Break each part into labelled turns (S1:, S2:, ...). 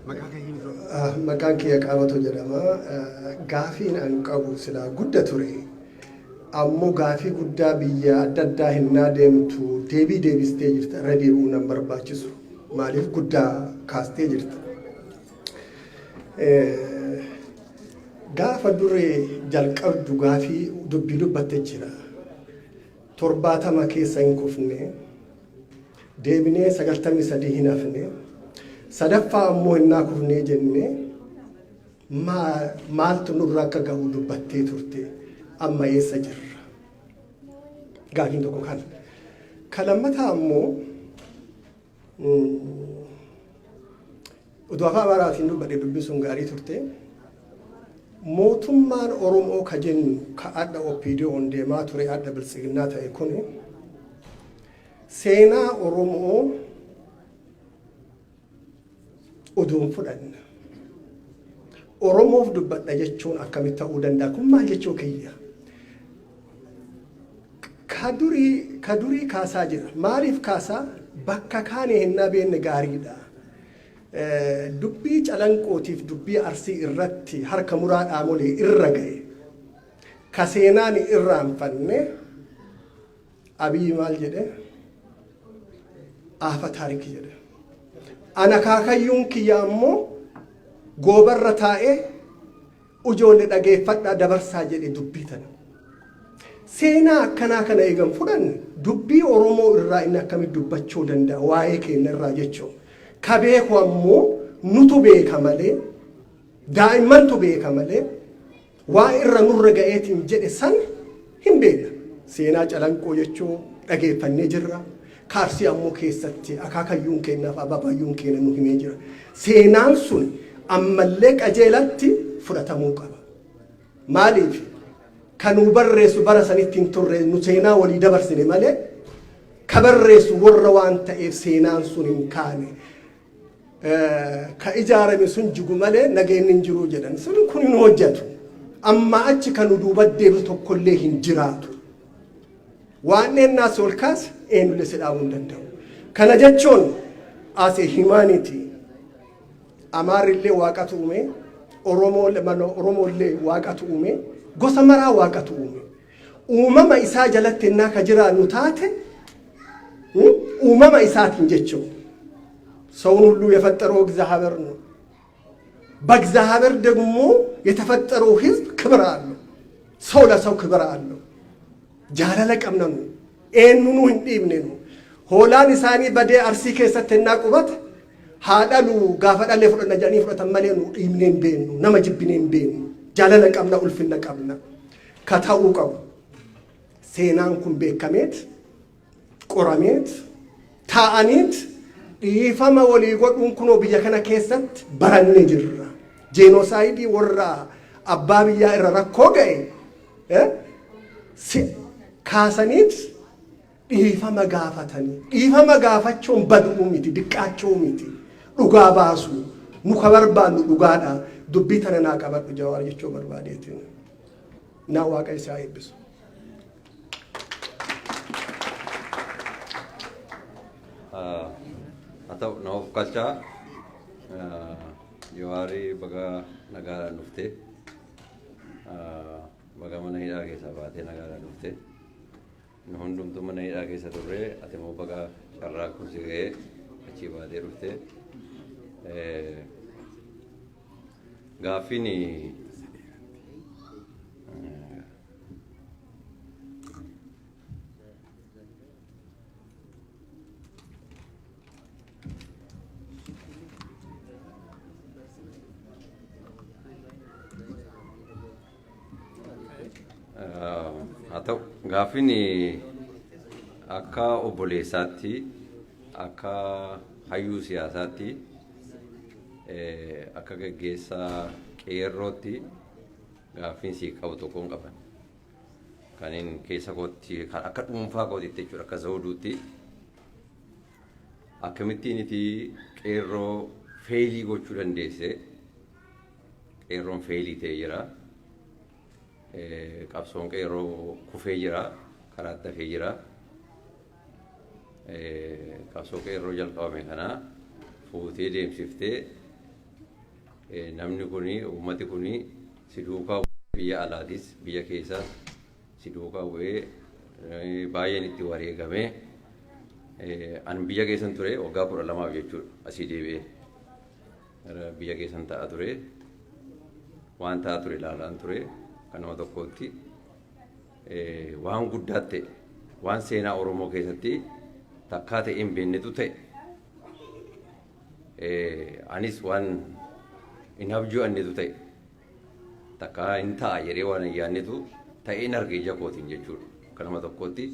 S1: Maqaa kee himi dura.
S2: Maqaan kiyya Qaabatoo jedhama. Gaafiin an qabu silaa gudda ture. Ammoo gaafii guddaa biyya adda addaa hinnaa deemtu deebii deebistee jirta, irra deebi'uu nan barbaachisu. Maaliif guddaa kaastee jirta. Gaafa duree jalqabdu gaafii dubbii dubbatte jira. 70 keessa hin kufne. Deebinee 93 hin hafne. Sadaffaa ammoo hinnaa kufnee jenne maaltu nurra akka ga'u dubbattee turte. Amma eessa jirra? Gaafiin tokko kana. Ka lammataa ammoo utuu afaan Amaaraatiin dubbadhe dubbiin sun gaarii turte. Mootummaan Oromoo ka jennu ka adha OPDO'n deemaa ture adha Biltsiginnaa ta'e kuni seenaa Oromoo oduu hin fudhanne. Oromoof dubbadha jechuun akkamitti ta'uu danda'a? Kun maal jechuu kiyya? Ka durii kaasaa jira. Maaliif kaasaa? Bakka kaane hinnaa beenne gaariidha. Dubbii Calanqootiif dubbii Arsii irratti harka muraa dhaamolee irra ga'e. Ka seenaan irraanfanne Abiyyi maal jedhe? Aafa taarikii jedhe. Ana kaakayyuun kiyya ammoo goobarra taa'ee ujoolle dhageeffadhaa dabarsaa jedhe dubbii tana. Seenaa akkanaa kana eegan fudhanne dubbii Oromoo irraa inni akkamitti dubbachuu danda'a waa'ee keenya irraa jechuun. Ka beeku ammoo nutu beeka malee, daa'immantu beeka malee, waa irra nurra ga'eetiin jedhe san hin beekna. Seenaa Calanqoo jechuu dhageeffannee jirra. Kaarsii ammoo keessatti akaakayyuun keenyaaf abaabayyuun keenya nu himee jira. Seenaan sun ammallee qajeelatti fudhatamuu qaba. Maaliif? Kan nu barreessu bara sanitti hin turre, nu seenaa walii dabarsine malee ka barreessu warra waan ta'eef seenaan sun hin kaane. Ka ijaarame sun jigu malee nageenni hin jiru jedhan. Sun kun hin hojjetu. Amma achi kan nu duuba deebisu tokkollee hin jiraatu. Waan eennaas ol kaase eenyullee si dhaabuu hin danda'u. Kana jechuun as a humanity Amaarrillee waaqatu uume, Oromoollee waaqatu uume, gosa maraa waaqatu uume. Uumama isaa jalatti ennaa ka jiraannu taate, uumama isaatiin jechuun ሰውን ሁሉ የፈጠረው እግዚአብሔር ነው። በእግዚአብሔር ደግሞ የተፈጠረው ሕዝብ ክብር አለው። ሰው ለሰው ክብር አለው። Jaalala qabna nu. Eenyunuu hin dhiibne nu. Hoolaan isaanii badee Arsii keessatti ennaa qubate haa dhalu, gaafa dhalee fudhanna jedhanii fudhatan malee nu dhiibnee hin beeknu. Nama jibbinee hin beeknu. Jaalala qabna, ulfinna qabna. Ka ta'uu qabu. Seenaan kun beekameet, qorameet, taa'aniit dhiifama walii godhuun kunoo biyya kana keessatti barannee jirra. Genocide warra abbaa biyyaa irra rakkoo ga'e kaasaniit dhiifama gaafatanii. Dhiifama gaafachuun baduu miti, diqqaachuu miti, dhugaa baasuu. Nu ka barbaannu dhugaadha. Dubbii tana naa qabadhu Jawaar jechuu barbaadeetiin. Naa Waaqa isaa eebbisu.
S3: Haa ta'u, na of galchaa. Jawaarii, baga nagaadhaan dhuftee, baga mana hidhaa keessaa baatee nagaadhaan dhuftee. Nu hundumtuu mana hidhaa keessa turre, ati immoo baga carraa kun si ga'ee achii baatee dhuftee. Gaaffiin haa ta'u, gaaffiin akka obboleessaatti, akka hayyuu siyaasaatti, akka gaggeessaa qeerrootti gaaffiin sii qabu tokkoon qaban. Kanin keessa kootti, kan akka dhuunfaa kootitti jechuudha, akka Zawuduutti, akkamittiin iti qeerroo fail gochuu dandeesse? Qeerroon fail ta'ee jira. Qabsoon qeerroo kufee jira, karaatti hafee jira. Qabsoo qeerroo jalqabame kana fuutee deemsiftee Namni kuni, uummati kuni si duukaa biyya alaatis biyya keessaas si duukaa bu'ee baay'een itti wareegamee, an biyya keessan ture waggaa 12f jechuudha. Asii deebi'ee biyya keessan ta'a ture, waan ta'a ture ilaalaan ture. Kan nama tokkootti waan guddaa ta'e, waan seenaa Oromoo keessatti takkaa ta'e hin beeknetu ta'e. Anis waan hin abju'annetu ta'e, takkaa hin ta'a jedhee waan hin yaadnetu ta'een arge ija kootiin jechuudha. Akka nama tokkootti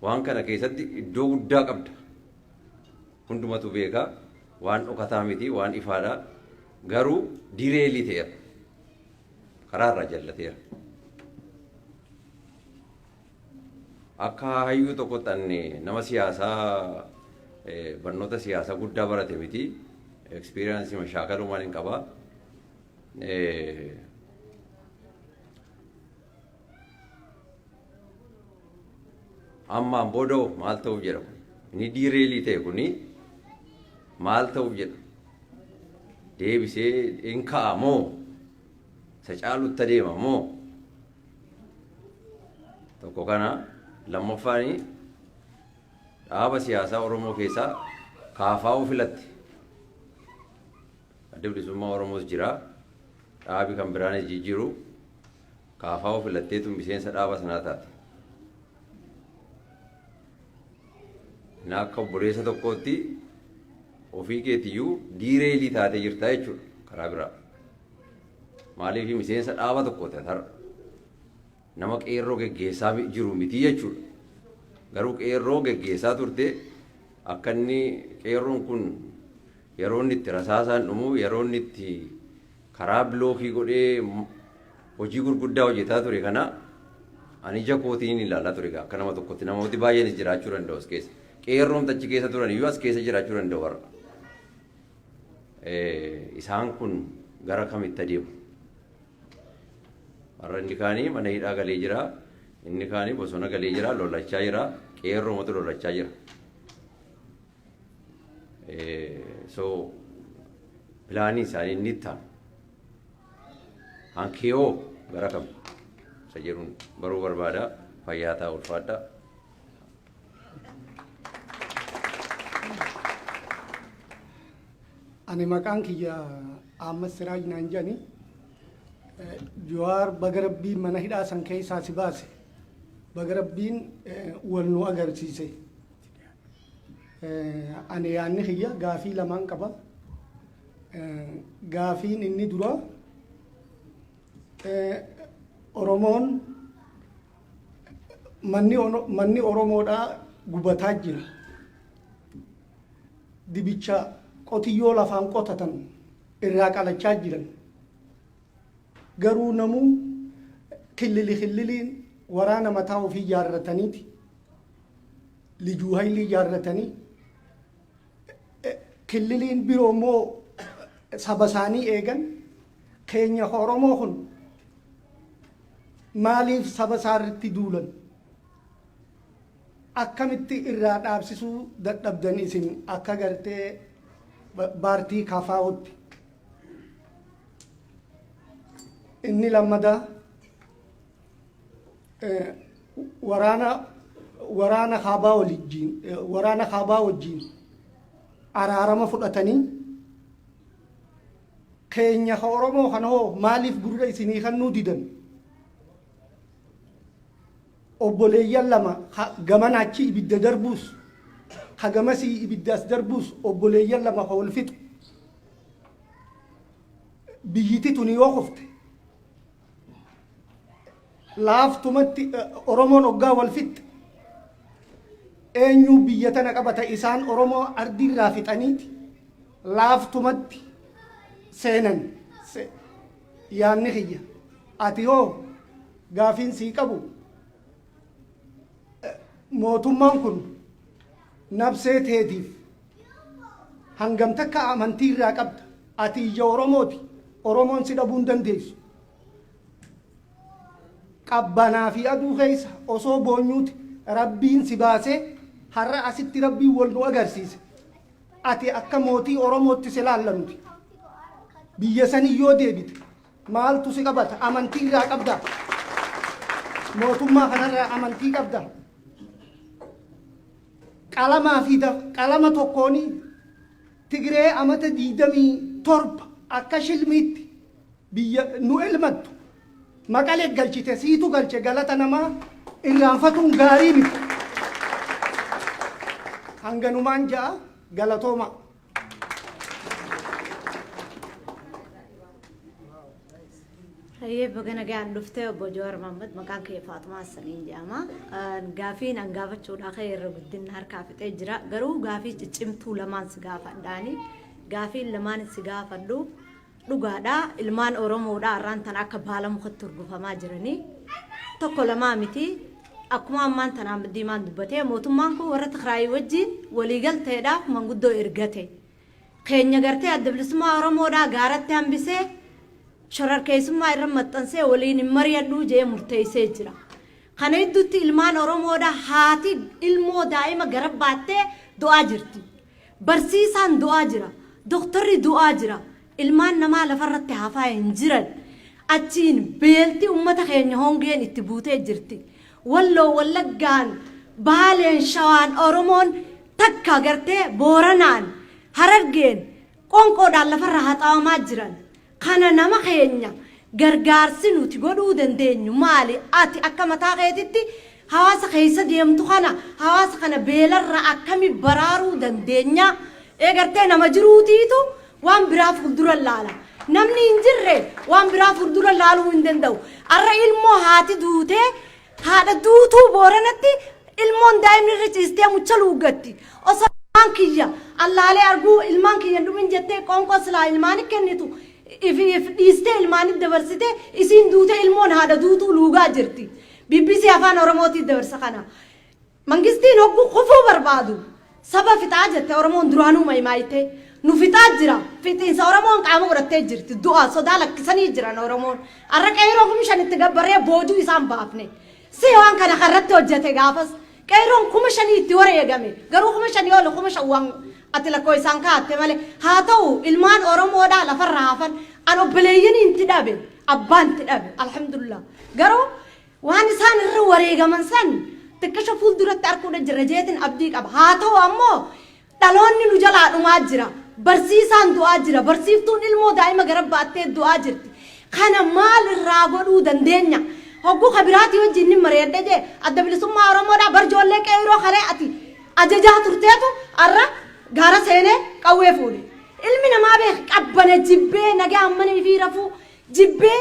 S3: waan kana keessatti iddoo guddaa qabda. Hundumatu beeka, waan dhokataa miti, waan ifaadha. Garuu derail ta'eera. Karaarraa jallateera. Akka hayyuu tokkotti, ani nama siyaasaa barnoota siyaasaa guddaa barate miti. Experience shaakalumaan hin qaba. Ammaan booda maal ta'uuf jedha kun? Inni derail ta'e kuni maal ta'uuf jedha? Deebisee hin ka'a moo? Isa caalutti adeema moo? Tokko kana. Lammaffaan, dhaaba siyaasaa Oromoo keessaa KFO filatte. Adda Bilisummaa Oromoos jira. Dhaabi kan biraanis jijjiiru. KFO filatteetu miseensa dhaaba sanaa taate. Na akka obboleessa tokkootti ofii keetiyyuu derail taatee jirta jechuudha karaa biraa. Maaliif miseensa dhaaba tokkooti har'a? Nama qeerroo geggeessaa jiru miti jechuudha. Garuu qeerroo geggeessaa turte. Akka inni qeerroon kun yeroo inni itti rasaasaan dhumu, yeroo inni itti karaa block godhee hojii gurguddaa hojjetaa ture kana ani ija kootiin ilaalaa ture. Akka nama tokkotti namooti baay'eenis jiraachuu danda'u as keessa. Qeerroon achi keessa turan iyyuu as keessa jiraachuu danda'u har'a. Isaan kun gara kamitti adeemu? Har'a inni kaanii mana hidhaa galee jira. Inni kaanii bosona galee jira, lolachaa jira. Qeerroomatu lolachaa jira. So plan isaanii inni itti aanu. Hankiyoo gara kam? Isa jedhuun baruu barbaada. Fayyaa ta'a, ulfaadha.
S2: Ani maqaan kiyya Ahmad Siraaj naan jedhani. Jawaar, baga Rabbiin mana hidhaa san keessaa si baase. Baga Rabbiin wal nu agarsiise. Ani yaadni kiyya gaafii lamaan qaba. Gaafiin inni dura, Oromoon manni Oromoodhaa gubataa jira. Dibicha qotiyyoo lafaan qotatan irraa qalachaa jiran. Garuu namuu killili killiliin waraana mataa ofii ijaarrataniiti. Lijuu haylii ijaarratanii, killiliin biroo immoo saba isaanii eegan. Keenya Oromoo kun maaliif saba isaa irratti duulan? Akkamitti irraa dhaabsisuu dadhabdan isin akka gartee paartii KFOtti? Inni lammadaa, waraana kaabaa wajjin, waraana kaabaa wajjin araarama fudhatanii, keenya ka Oromoo kana hoo maaliif gurra isinii kennuu didan? Obboleeyyan lama gamana achi ibidda darbuus, ka gamasii ibidda as darbuus, obboleeyyan lama ka wal fixu. Biyyiti tuni yoo kufte laaftumatti, Oromoon oggaa wal fixxe eenyu biyya tana qabata? Isaan Oromoo ardiirraa fixaniiti laaftumatti seenan. Yaanni kiyya, ati hoo gaafiin sii qabu, mootummaan kun nabsee teetiif hangam takka amantii irraa qabda? Ati ija Oromooti. Oromoon si dhabuu hin dandeessu. Qabbanaa fi aduu keessa osoo boonyuuti Rabbiin si baasee har'a asitti Rabbiin wal nu agarsiise. Ati akka mootii Oromootti si laalla nuti. Biyya sanii yoo deebite maaltu si qabata? Amantii irraa qabda? Mootummaa kanarraa amantii qabda? Qalamaa fi qalama tokkooni Tigree amata 27 akka shilmiitti biyya nu elmattu Maqalee galchite, siitu galche. Galata namaa irraanfatuun gaarii miti. Hanganumaan ja'a, galatooma.
S1: Hayyee, baga nagaan dhuftee obbo Jawaar Mohaammed. Maqaan kiyya Faaxumaa Hassaniin jedhama. Gaafiin an gaafachuudhaa ka'e irra guddinna harkaa fixee jira. Garuu gaafii ciccimtuu lamaan si gaafadhaani. Gaafiin lamaan si gaafadhu dhugaadha. Ilmaan Oromoodha har'aan tana akka baala mukatti urgufamaa jiranii. Tokko lamaa miti. Akkuma ammaan tana Ahmad Diimaan dubbatee, mootummaan kun warra Tigraay wajjin waliigalteedhaaf manguddoo ergate. Keenya gartee Adda Bilisummaa Oromoodhaa gaaratti hambisee, shororkeessummaa irra maxxansee, waliin hin mari'adhuu jee murteessee jira. Kana gidduutti ilmaan Oromoodhaa haati ilmoo daa'ima gara baattee du'aa jirti. Barsiisaan du'aa jira. Doktorri du'aa jira. Ilmaan namaa lafarratti hafaa hin jiran. Achiin beelti uummata keenya hongeen itti buutee jirti. Walloo, Wallaggaan, Baaleen, Shawaan, Oromoon takka gartee Booranaan, Harargeen qonqoodhaan lafarra haxaawamaa jiran. Kana nama keenya gargaarsi nuti godhuu dandeenyu maali? Ati akka mataa keetitti hawaasa keessa deemtu kana, hawaasa kana beelarra akkami baraaruu dandeenya? Eegartee nama jiruutiitu waan biraa fuuldura laala. Namni hin jirre waan biraa fuuldura laaluu hin danda'u. Arra ilmoo haati duutee, haadha duutuu Booranatti ilmoon daa'imni irra ciistee mucha luuggatti. Osoo ilmaan kiyya allaalee arguu ilmaan kiyya hin dhumin jettee qoonqoo silaa ilmaani kennitu if dhiistee ilmaanit dabarsite, isiin duutee ilmoon haadha duutuu luugaa jirti. BBC Afaan Oromootii dabarsa kana. Mangistiin hogguu kufuu barbaadu saba fixaa jette Oromoon duraanuu maymaayitee nu fixaa jira. Fixiinsa Oromoon qaama godhattee jirti. Du'a sodaa lakkisanii jiran Oromoon. Arra qeeroo 5,000 itti gabbarree boojuu isaan baafne. Si waan kana karratti hojjete gaafas. Qeeroon 5,000 itti wareegame. Garuu 5,000 ol 5,000 waan ati lakkoo isaan kaa'atte malee. Haa ta'u, ilmaan Oromoodhaa lafarra hafan. An obboleeyyaniin itti dhabe. Abbaan itti dhabe. Alhamdulillah. Garuu waan isaan irra wareegaman san xiqqisho fuulduratti arguudha jirra jeetin abdii qaba. Haa ta'u ammoo dhaloonni nu jalaa dhumaa jira. Barsiisaan du'aa jira. Barsiiftuun ilmoo daa'ima gara baattee du'aa jirti. Kana maal irraa godhuu dandeenya? Hogguu kabiraatii wajjin ni mari'adhe jee, Adda Bilisummaa Oromoodhaa barjoollee qeeroo kalee ati ajajaa turteetu har'a gaara seenee qawwee fuudhe. Ilmi namaa beek qabbana jibbee, nagaa hammanii fi rafuu jibbee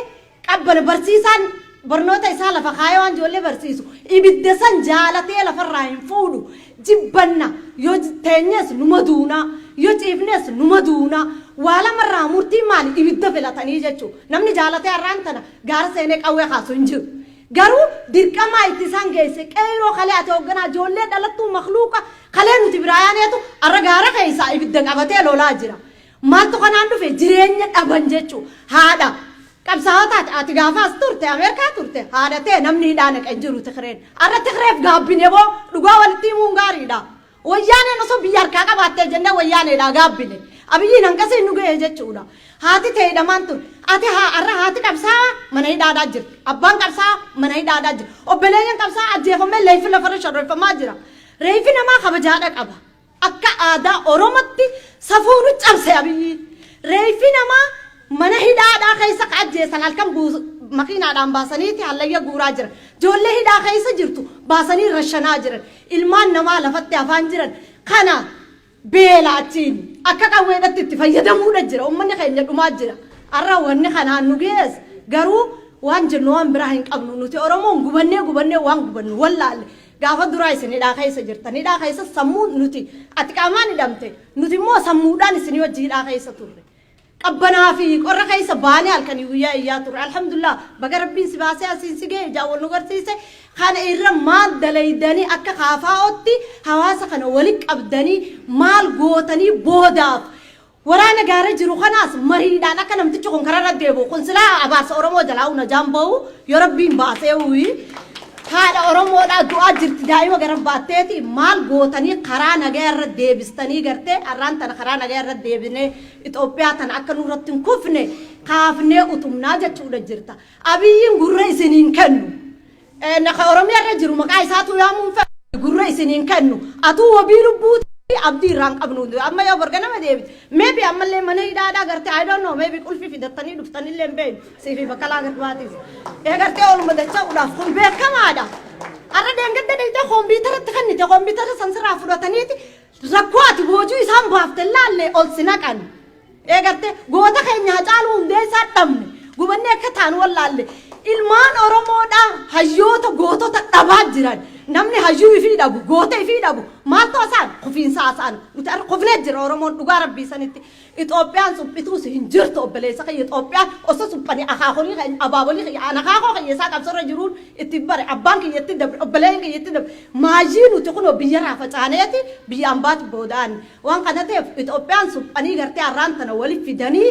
S1: qabbana. Barsiisaan barnoota isaa lafa kaayee waan ijoollee barsiisu ibidda san jaalatee lafarraa hin fuudhu. Jibbanna, yoo teenyes numa duunaa, yoo ciifnes numa duunaa, waa lamarraa murtii maali, ibidda filatanii jechuu. Namni jaalatee har'aan tana gaara seenee qawwee kaasu hin jiru. Garuu dirqamaa itti isaan geesse. Qeeroo kalee ati hoogganaa, ijoollee dhalattuu makluuqa kalee nuti biraa yaaneetu har'a gaara keessaa ibidda qabatee lolaa jira. Maaltu kanaan dhufe? Jireenya dhaban jechuu. Haadha qabsaa'otaati ati gaafaas turte, Ameerikaa turte, haadha ta'e namni hidhaa naqa hin jiru Tigreen. Har'a Tigreef gaabbine boo, dhugaa walitti himuun gaariidha. Wayyaaneen osoo biyya harkaa qabaattee jennee wayyaaneedhaa gaabbine. Abiyyiin hanqasiin nu ga'e jechuudha. Haati ta'e hidhamaan ture. Ati haa har'a haati qabsaa'aa mana hidhaadhaa jirti. Abbaan qabsaa'aa mana hidhaadhaa jira. Obboleeyyan qabsaa'aa ajjeefamee leeyfi lafarra shorreeffamaa jira. Reeffi namaa kabajaadha qaba. Akka aadaa Oromootti safuu nu cabse Abiyyiin. Reeffi namaa mana hidhaadhaa keessa ka ajjeesan halkan makiinaadhaan baasaniiti hallayya guuraa jiran. Ijoollee hidhaa keessa jirtu baasanii rashanaa jiran. Ilmaan namaa lafatti hafaan jiran. Kana beela achiin akka qawweedhatti itti fayyadamuudha jira. Uummanni keenya dhumaa jira. Har'a wanni kanaan nu gees garuu waan jennu waan biraa hin qabnu. Nuti Oromoon gubannee gubannee waan gubannu wallaalle. Gaafa duraa isin hidhaa keessa jirtan. Hidhaa keessa sammuu nuti, ati qaamaan hidhamte, nuti immoo sammuudhaan isinii wajji hidhaa keessa turre. Qabbanaa fi qorra keessa baanee halkanii guyyaa iyyaa turre. Alhamdulillah, baga Rabbiin si baasee asiin si ga'e, ijaan wal nu garsiise. Kana irra maal dalaydanii, akka kaafaa'otti hawaasa kana wali qabdanii maal gootanii, boodaaf waraana gaara jiru kanaas mariidhaan akka namtichi kun kararra deebi'u? Kun silaa abaarsa Oromoo jalaa una jaan ba'u yoo Rabbiin baasee uyi. Haadha Oromoodhaa du'aa jirti daa'ima gara baatteeti maal gootanii karaa nagaa irra deebistanii gartee har'aan tana karaa nagaa irra deebinee Itoophiyaa tana akka nurratti hin kufne kaafnee utumnaa jechuudha jirta. Abiyyiin gurra isiniin kennu. Naka Oromiyaa irra jiru maqaa isaatu yaamuun fedhu gurra isiniin kennu. Atuu wabii lubbuuti abdii irraa hin qabnu. Amma yoo borga nama deebite. Maybe ammallee mana hidhaadhaa gartee, I don't know, maybe qulfi fidattanii dhuftanillee hin beeknu. Siifi Baqqalaa Garbaatis. Gartee oluma dacha'uudhaaf kun beekamaadha. Har'a deengedda dheeyitee kompiitaratti kennite, kompiitara san sirraa fudhataniiti rakkoo ati boojuu isaan baafte laalle ol si naqan. Eegarte goota keenya Hacaaluu Hundeessaa dhabne, gubannee akka taanu wallaalle. Ilmaan Oromoodhaa hayyoota gootota dhabaa jiran. Namni hayyuu ifii dhabu, goota ifii dhabu, maaltu asaan kufiinsa asaan. Nuti har'a kufnee jira Oromoon dhugaa rabbii sanitti. Itoophiyaan suphituus hin jirtu, obboleessa kiyya. Itoophiyaan osoo suphanii akaakolii keenya, abaabolii kiyya, an akaakoo kiyya isaa qabsorra jiruun itti bare, abbaan kiyya itti dabre, obboleen kiyya itti dabre. Maayii nuti kunoo biyya irraa facaaneeti biyya ambaatti booda'an. Waan kana ta'eef Itoophiyaan suphanii gartee har'aan tana walitti fidanii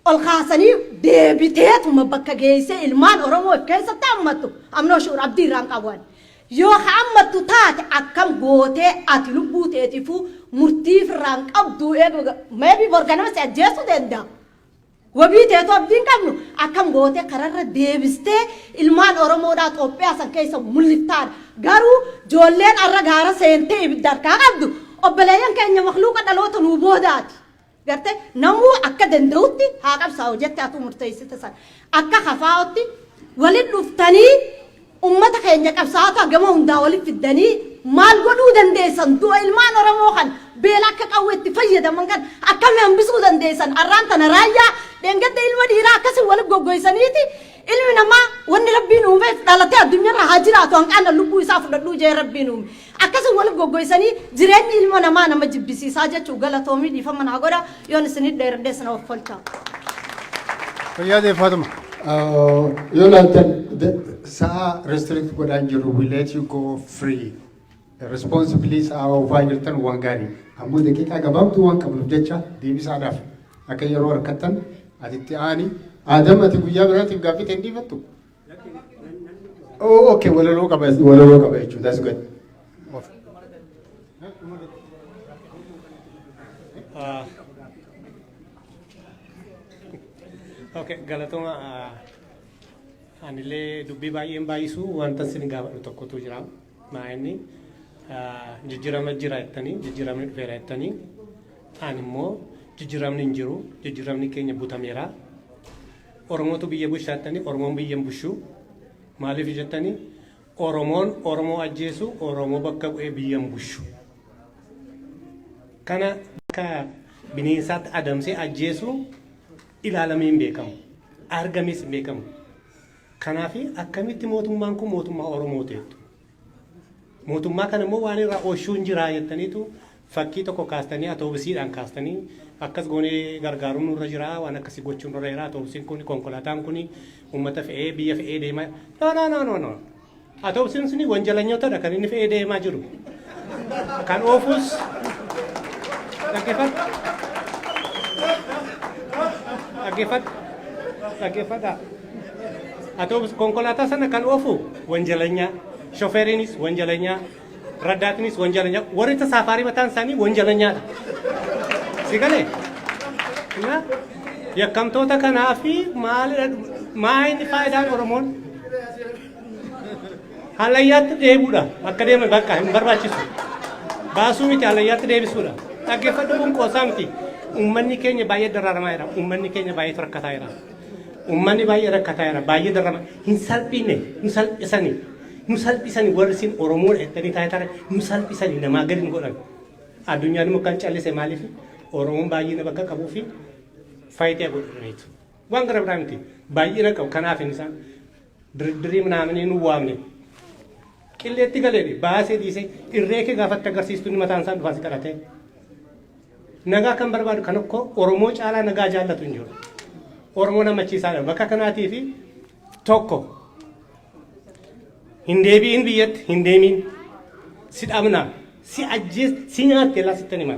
S1: ol kaasanii deebiteetuma bakka geessee ilmaan Oromoo of keessatti hammattu amnoo shuur abdii irraan qabu. Yoo hammattu taate akkam gootee ati lubbuu teetifuu murtii irraan qabdu eegu? Maybe borganama si ajjeesuu danda'a. Wabii teetu abdiin qabnu akkam gootee kararra deebistee ilmaan Oromoodhaa Itoophiyaa san keessa mul'iftaadha? Garuu ijoolleen arra gaara seentee ibidda harkaa qabdu obboleeyyan keenya, makluuqa dhaloota nuu boodaati. Gartee namuu akka danda'utti haa qabsaa'u jette atu murteessite san. Akka kafaa'otti waliin dhuftanii ummata keenya qabsaa'ota gama hundaa walitti fiddanii maal godhuu dandeessan? Du'a ilmaan Oromoo kan beela akka qawweetti fayyadaman kan akkami hambisuu dandeessan? Arraan tana raayyaa dheengadda ilma dhiiraa akkasii walitti goggoysaniiti. Ilmi namaa wanni rabbiin uumeef dhalatee addunyaarra haa jiraatu, hanqaana lubbuu isaa fudhadhuu jee rabbiin uume. Akkasii walitti goggoysanii jireenyi ilma namaa nama jibbisiisaa jechuu. Galatoomii, dhiifama naa godha yoon isinit dheeradhee sana of folchaa.
S4: Fayyaa Faatuma.
S5: Yoo ilaaltan sa'a restrict godhaan jiru, we let you go free. Responsibly sa'a oofaa jirtan, waan gaarii. Ammoo daqiiqaa gabaabduu waan qabnuuf jecha deebisaadhaaf akka yeroo harkattan ati aani. Aadam, ati guyyaa biraatiif gaaffii ta'e hin dhiifattu? Oh, okay, walaloo qaba, walaloo qaba jechuudha. That's good.
S6: Okay, galatoma. Anillee dubbii baay'een baay'isu, wanta isin gaafadhu tokkotu jira. Maa inni jijjiirama jira jettanii, jijjiiramni dhufeera jettanii, ani immoo jijjiiramni hin jiru, jijjiiramni keenya butameera. Oromootu biyya bulchaa jettanii, Oromoon biyya hin bulchu. Maaliif jettanii, Oromoon Oromoo ajjeesu Oromoo bakka bu'ee biyya hin bulchu. Kana akka bineensaatti adamsee ajjeesu ilaalamee hin beekamu. Argamees hin beekamu. Kanaaf akkamitti mootummaan kun mootummaa Oromoo ta'ettu? Mootummaa kana immoo waan irraa ooshuun jira jettaniitu fakkii tokko kaastanii, atoobisiidhaan kaastanii, akkas goonee gargaaruun nurra jira, waan akkasii gochuun nurra jira, atoobisiin kun, konkolaataan kun uummata fe'ee biyya fe'ee deema. No, no, no, no, no. Atoobisiin suni wanjalanyootadha kan inni fe'ee deemaa jiru. Kan oofus dhaggeeffadhu. Dhaggeeffadhu. Dhaggeeffadhaa. Atoobis konkolaataa sana kan oofu wanjalanyaa, shofeeriinis wanjalanyaa, raddaatinis wanjalanyaa, warri tasaafarii mataan isaanii wanjalanyaadha. Si galee? Na yakkamtoota kanaa fi maalidha maa inni faayidaan Oromoon? Hallayyaatti deebuudha. Akka deeman bakka hin barbaachisu. Baasuu miti, hallayyaatti deebisuudha. Dhaggeeffadhu, kun qoosaa miti. Uummanni keenya baay'ee dararamaa jira. Uummanni keenya baay'ee rakkataa jira. Uummanni baay'ee rakkataa jira. Baay'ee dararama. Hin salphine, nu salphisani. Nu salphisani, warri isin Oromoodha jettanii taayitaa nu salphisani, namaa gadi nu godhan. Addunyaan immoo kan callise maaliif? Oromoon baay'ina bakka qabuu fi faayidaa godhaniitu. Waan gara biraa miti. Baay'ina qabu. Kanaaf inni isaan dirdirii minaaminii nu waamne. Qilleetti galeedhi baasee dhiisee irree kee gaafatti agarsiistu inni mataan isaan dhufaa si kadhatee. Nagaa kan barbaadu kan akka Oromoo caalaa nagaa jaallatu hin jiru. Oromoo namachiisaadha. Bakka kanaatii fi tokko hin deebi'in, biyyatti hin deemin. Si dhabna, si ajjees, si nyaatte laa sittan hima.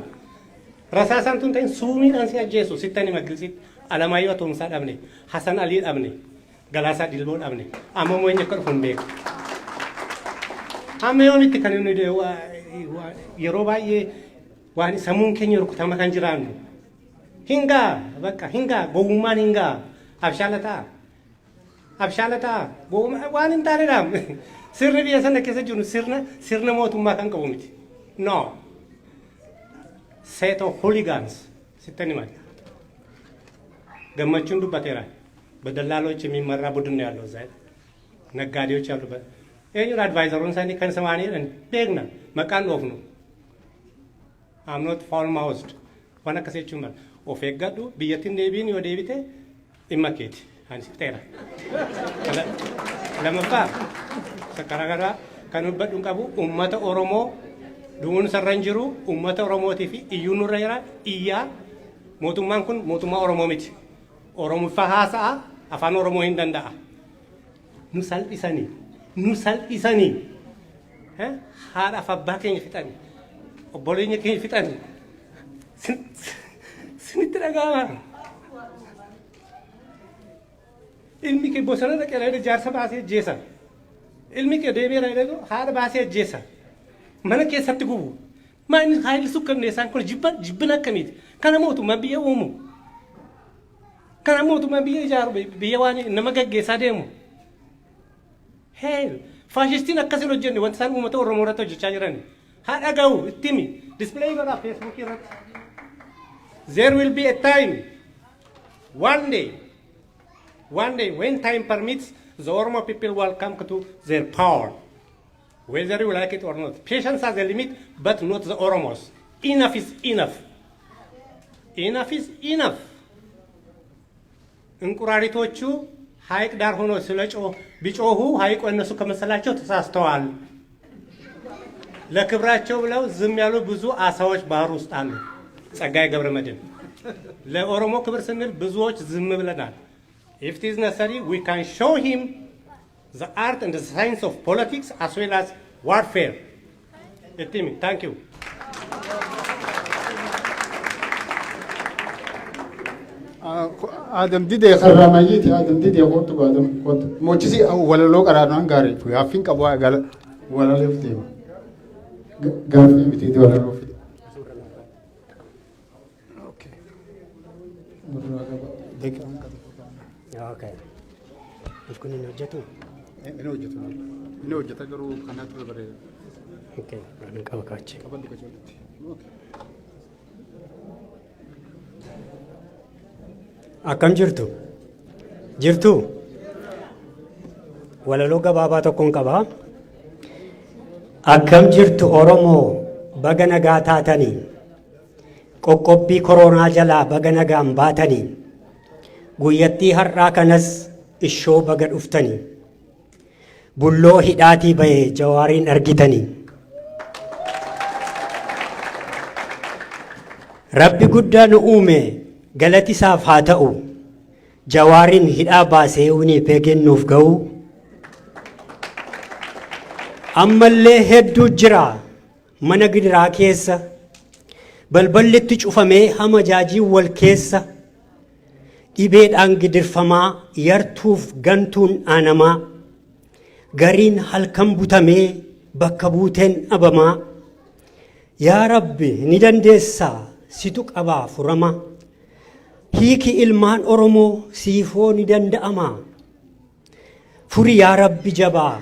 S6: Rasaasaan tun ta'in suumiidhaan si ajjeesu sittan hima gilsitti. Alamaayyoo Atoomsaa dhabne, Hasan Alii dhabne, Galaasaa Dilboo dhabne. Amma immoo eenyu akka dhufu hin beeku. Hamma yoomitti kan inni yeroo baay'ee waan sammuun keenya rukutama kan jiraannu. Hingaa bakka hingaa gowwummaan hingaa abshaala ta'a. Abshaala ta'a gowwummaa waan hin taanedha. Sirni biyya sana keessa jiru sirna mootummaa kan qabu miti. No. Set of hooligans sittan hima. Gammachuun dubbateera. በደላሎች የሚመራ ቡድን ነው ያለው እዛ ነጋዴዎች ያሉበት eenyudha adviseroon isaanii kan samaanii jedhan beekna maqaan dhoofnu. I'm not foul mouthed. Waan akkasii jechuun mala. Of eeggadhu, biyyattiin deebiin yoo deebite dhimma keeti. Ani fixeera. Lamaffaa karaa garaa kan dubbadhu hin qabu. Uummata Oromoo du'uun sarara hin jiru, uummata Oromootii fi iyyuu nurra jira iyyaa. Mootummaan kun mootummaa Oromoo miti. Oromoffaa haasa'a, afaan Oromoo hin danda'a. Nu salphisanii, nu salphisanii, haadhaaf abbaa keenya fixanii, obboleenya keenya fixanii, sinitti dhaga'ama. Ilmi kee bosona dhaqee jaarsa baasee ajjeesa. Ilmi kee deemee haadha baasee ajjeesa. Mana keessatti gubu. Maal haalli sukkanneessaan kun? Jibba jibbina akkamiiti? Kana mootummaan biyya uumu. Kana mootummaan biyya ijaaru, biyya waan nama gaggeessaa deemu. Heel faashistiin akkasin hojjenne. Wanta isaan uummata Oromoo irratti hojjechaa jiran. Haa dhaga'u, itti himi. Display godhaa Feesbuukii irratti. There will be a time, one day, one day when time permits, the Oromo people will come to their power. Whether you like it or not. Patience has a limit, but not the Oromos. Enough is enough. Enough is enough. እንቁራሪቶቹ ሐይቅ ዳር ሆኖ ስለ ቢጮሁ ሐይቁ እነሱ ከመሰላቸው ተሳስተዋል። ለክብራቸው ብለው ዝም ያሉ ብዙ አሳዎች ባህር ውስጥ አሉ። ጸጋዬ ገብረ መድኅን፣ ለኦሮሞ ክብር ስንል ብዙዎች ዝም ብለናል። If it is necessary, we can show him the art and the science of politics as well as warfare. Ittimi, thank you.
S5: Adam didee karramayyiiti. Adam didee, kootu. Adam, kootu. Mochisi walaloo qaraanaan gaarii gaaffiin qabu gala walaloof deema. Gaaffii mitiiti, walaloo fide. Okay. Daqiiqaan qabu.
S7: Okay. Kun hin hojjetu?
S5: Inni hojjeta. Inni hojjeta, garuu kanatu bareeda.
S7: Okay. Waan qaba kaachee.
S5: Qaban dhuga. Okay.
S7: Akkam jirtu? Jirtu? Walaloo gabaabaa tokkoon qaba. Akkam jirtu Oromoo, baga nagaa taatanii, qoqqobbii koronaa jalaa baga nagaan baatanii, guyyattii har'aa kanas ishoo baga dhuftanii, bulloo hidhaatii bahee Jawaariin argitanii. Rabbi guddaa nu uume galati isaaf haa ta'u, Jawaariin hidhaa baasee Winnipegin nuuf ga'u. Ammallee hedduu jira mana gidiraa keessa, balballitti cufamee hama jaajii wal keessa, dhibeedhaan gidirfamaa, yartuuf gantuun aanamaa, gariin halkan butamee bakka buuteen dhabamaa. Yaa Rabbi, ni dandeessaa, situ qabaa furama. Hiiki ilmaan Oromoo, siifoo ni danda'ama. Furi yaa Rabbi jabaa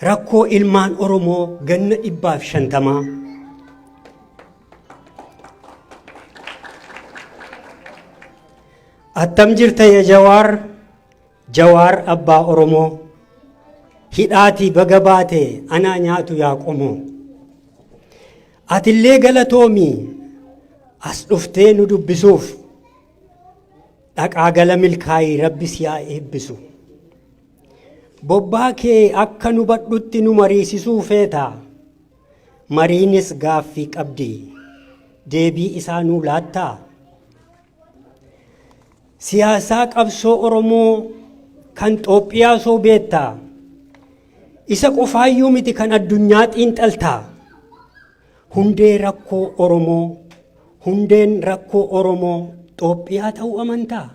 S7: rakkoo ilmaan Oromoo ganna 150. Attam jirta ya Jawaar, Jawaar abbaa Oromoo, hidhaatii baga baate, anaa nyaatu yaa qomoo. Atillee galatoomii as dhuftee nu dubbisuuf, dhaqaa gala milkaa'ii, Rabbi si haa eebbisu. Bobbaa kee akka nu badhutti nu mariisisuu feeta. Mariinis gaaffii qabdi. Deebii isaa nuu laattaa? Siyaasaa qabsoo Oromoo kan Xoophiyaa soo beektaa? Isa qofaayyuu miti, kan addunyaa xiinxaltaa? Hundee rakkoo Oromoo, hundeen rakkoo Oromoo Xoophiyaa ta'uu amantaa?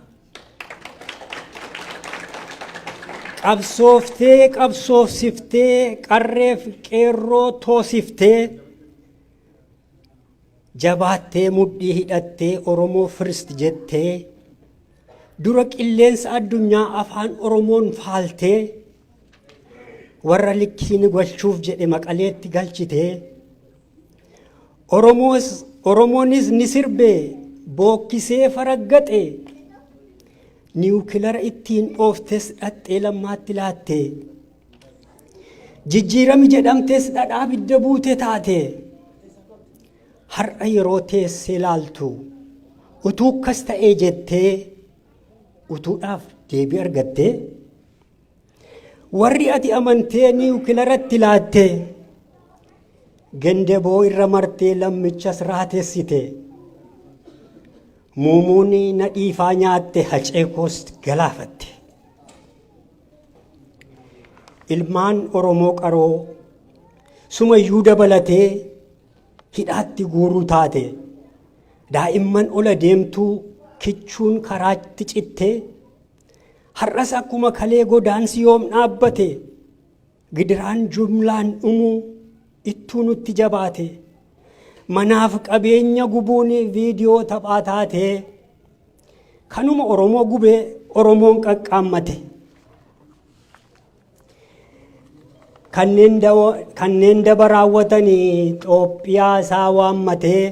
S7: Qabsooftee qabsoofsiftee, qarreef qeerroo toosiftee, jabaattee mudhii hidhattee, Oromoo first jettee, dura qilleensa addunyaa afaan Oromoon faaltee, warra likkiin galchuuf jedhe Maqaleetti galchitee, Oromoonis ni sirbe, bookkisee faraggaxe. Niwukilara ittiin dhooftes dhaxxee Lammaatti laatte. Jijjiirami jedhamtes dhadhaa bidda buute taate. Har'a yeroo teessee laaltu, utuu akkas ta'ee jettee utuudhaaf deebii argattee, warri ati amantee niwukilaratti laatte gendeboo irra martee Lammichas raatessite. Muumuun nadhiifaa nyaatte, Hacee koos galaafatte. Ilmaan Oromoo qaroo sumayyuu dabalatee hidhaatti guuruu taate. Daa'imman ola deemtuu kichuun karaatti cittee, har'as akkuma kalee godaansi yoom dhaabbate? Gidiraan jumlaan dhumuu ittuu nutti jabaate. Manaaf qabeenya gubuun viidiyoo taphaa taate. Kanuma Oromoo gubee Oromoon qaqqaammate. Kanneen daba raawwatanii Xoophiyaa isaa waammatee,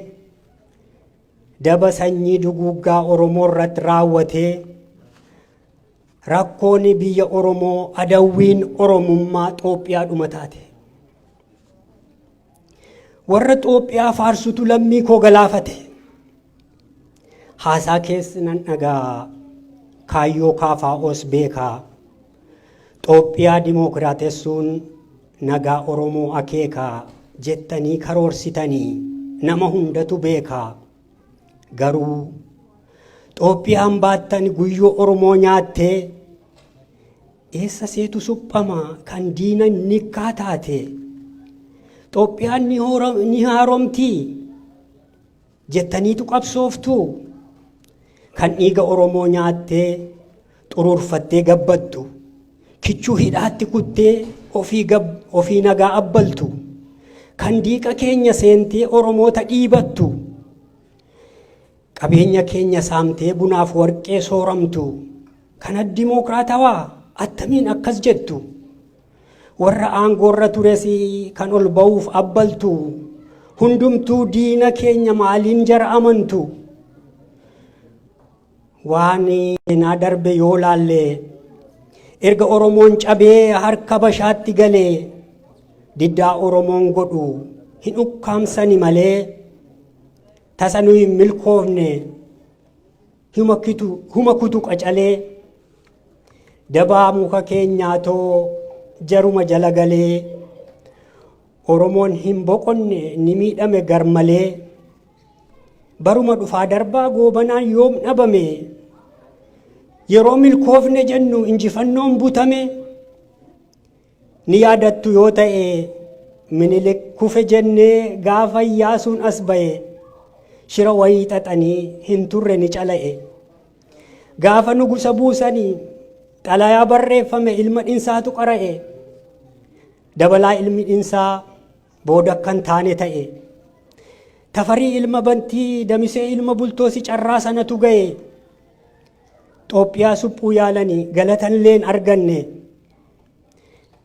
S7: daba sanyii duguuggaa Oromoo irratti raawwatee, rakkoon biyya Oromoo, adawwiin Oromummaa Xoophiyaa dhuma taate. Warra Xoophiyaa faarsutu lammii koo galaafate. Haasaa keessa nan dhagaa, kaayyoo kaafaa'oos beekaa. Xoophiyaa dimookiraatessuun nagaa Oromoo akeekaa jettanii karoorsitanii nama hundatu beekaa. Garuu Xoophiyaan baattan guyyoo Oromoo nyaattee, eessa seetu suphama kan diina nikkaa taate? Xoophiyaan ni haaromtii jettaniitu qabsooftu, kan dhiiga Oromoo nyaattee xuruurfattee gabbattu, kichuu hidhaatti kuttee ofii nagaa abbaltu, kan diiqa keenya seentee Oromoota dhiibattu, qabeenya keenya saamtee bunaaf warqee sooramtu, kana dimookiraatawaa attamiin akkas jettu? Warra aangoorra tures kan ol ba'uuf abbaltu, hundumtuu diina keenya, maaliin jara amantu? Waan seenaa darbe yoo laalle, erga Oromoon cabee harka bashaatti galee, diddaa Oromoon godhu hin ukkaamsani malee tasa nu hin milkoofne. Huma kutu qacalee dabaa muka keenyaatoo jaruma jala galee, Oromoon hin boqonne, ni miidhame garmalee. Baruma dhufaa darbaa Goobanaan yoom dhabame? Yeroo milkoofne jennu injifannoon butame. Ni yaadattu yoo ta'e, Minilik kufe jennee gaafa Iyyaasuun as ba'e, shira wayii xaxanii hin turre, ni cala'e. Gaafa nugusa buusanii xalayaa barreeffame ilma Dhinsaatu qara'e. Dabalaa ilmi Dhinsaa booda akka hin taane ta'e. Tafarii ilma Bantii, Damisee ilma Bultoosi carraa sanatu ga'e. Xoophiyaa suphuu yaalanii galatanillee hin arganne.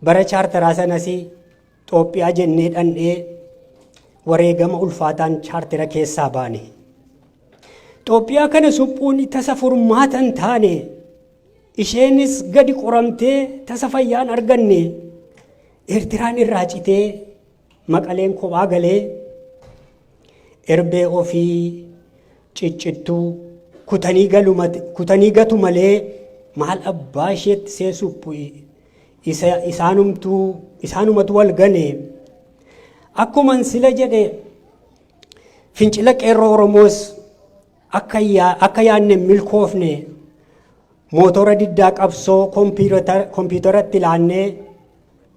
S7: Bara chaartaraa sanas Xoophiyaa jennee dhandhee wareegama ulfaataan chaartera keessaa baane. Xoophiyaa kana suphuun tasa furmaata hin taane. Isheenis gadi qoramtee tasa fayyaan arganne. Eertiraan irraa citee Maqaleen kophaa galee, erbee ofii ciccittuu kutanii gatu malee maal abbaa isheetti see suphu? Isa isaanumtuu isaanumatu wal gane. Akkuman sila jedhe, fincila qeerroo Oromoos akka yaadne hin milkoofne. Mootora diddaa qabsoo kompiitaratti laannee,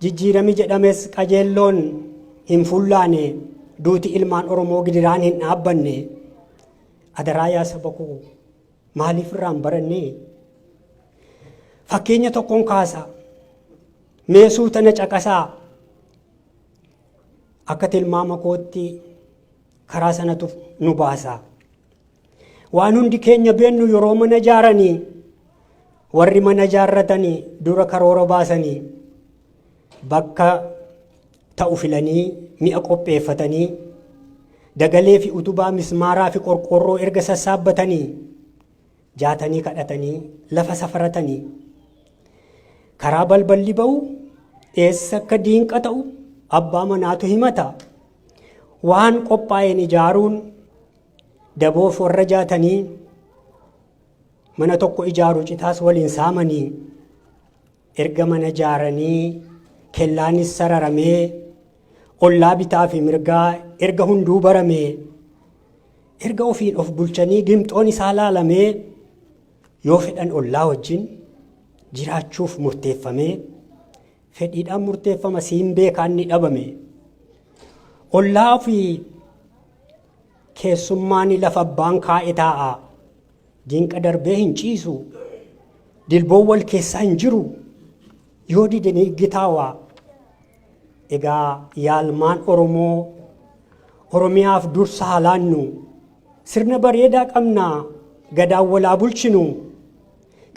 S7: jijjiirami jedhames qajeelloon hin fullaane. Duuti ilmaan Oromoo gidiraan hin dhaabbanne. Adaraa yaa saba koo, maaliif irraa hin baranne? Fakkeenya tokkoon kaasa. Mee suuta na caqasaa. Akka tilmaama kootti karaa sanatu nu baasa. Waan hundi keenya beennu yeroo mana ijaaranii warri mana ijaarratanii dura karoora baasanii bakka ta'u filanii mi'a qopheeffatanii dagalee fi utubaa mismaaraa fi qorqoorroo erga sassaabbatanii jaatanii kadhatanii lafa safaratanii karaa balballi ba'u eessa akka diinqa ta'u abbaa manaatu himata. Waan qophaa'een ijaaruun daboof warra jaatanii mana tokko ijaaru citaas waliin saamanii erga mana ijaaranii kellaanis sararamee ollaa bitaa fi mirgaa erga hunduu baramee erga ofiin of bulchanii gimxoon isaa laalamee yoo fedhan ollaa wajjin jiraachuuf murteeffamee fedhiidhaan murteeffama siin beekaan ni dhabame. Ollaa fi keessummaan lafa abbaan kaa'e taa'a. Dinqa darbee hin ciisu. Dilboon wal keessaa hin jiru. Yoo dide ni iggitaawa. Egaa yaalmaan Oromoo Oromiyaaf dursa haa laannu. Sirna bareedaa qabna gadaan walaa bulchinu.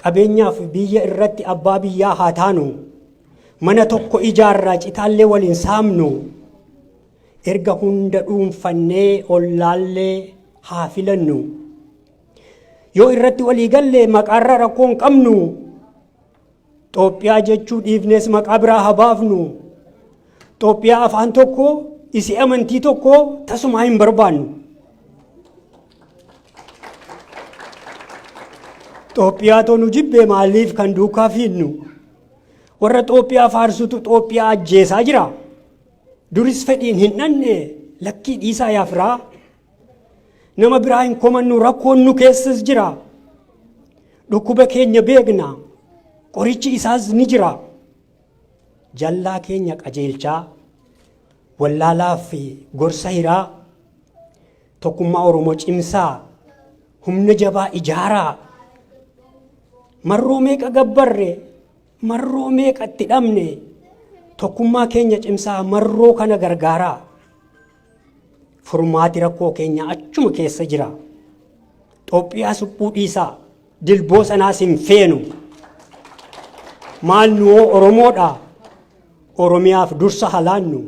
S7: Qabeenyaaf biyya irratti abbaa biyyaa haa taanu. Mana tokko ijaarraa citaallee waliin saamnu. Erga hunda dhuunfannee ollaallee haa filannu. Yoo irratti walii galle maqaarra rakkoo hin qabnu. Xoophiyaa jechuu dhiifnees maqaa biraa haa baafnu. Xoophiyaa afaan tokko isii amantii tokko tasumaa hin barbaannu. Xoophiyaa too nu jibbee maaliif kan duukaa fiidnu? Warra Xoophiyaa faarsutu Xoophiyaa ajjeesaa jira. Duris fedhiin hin dhanne lakkii dhiisaa yaa firaa. Nama biraa hin komannu rakkoon nu keessas jira. Dhukkuba keenya beekna. Qorichi isaas ni jira. Jallaa keenya qajeelchaa, wallaalaa fi gorsa hiraa, tokkummaa Oromoo cimsaa, humna jabaa ijaaraa. Marroo meeqa gabbarre, marroo meeqa itti dhabne, tokkummaa keenya cimsaa marroo kana gargaaraa. Furmaati rakkoo keenya achuma keessa jira. Xoophiyaa suphuu dhiisaa. Dilboo sanaas hin feenu. Maal nuwoo Oromoodha. Oromiyaaf dursa haa laannu.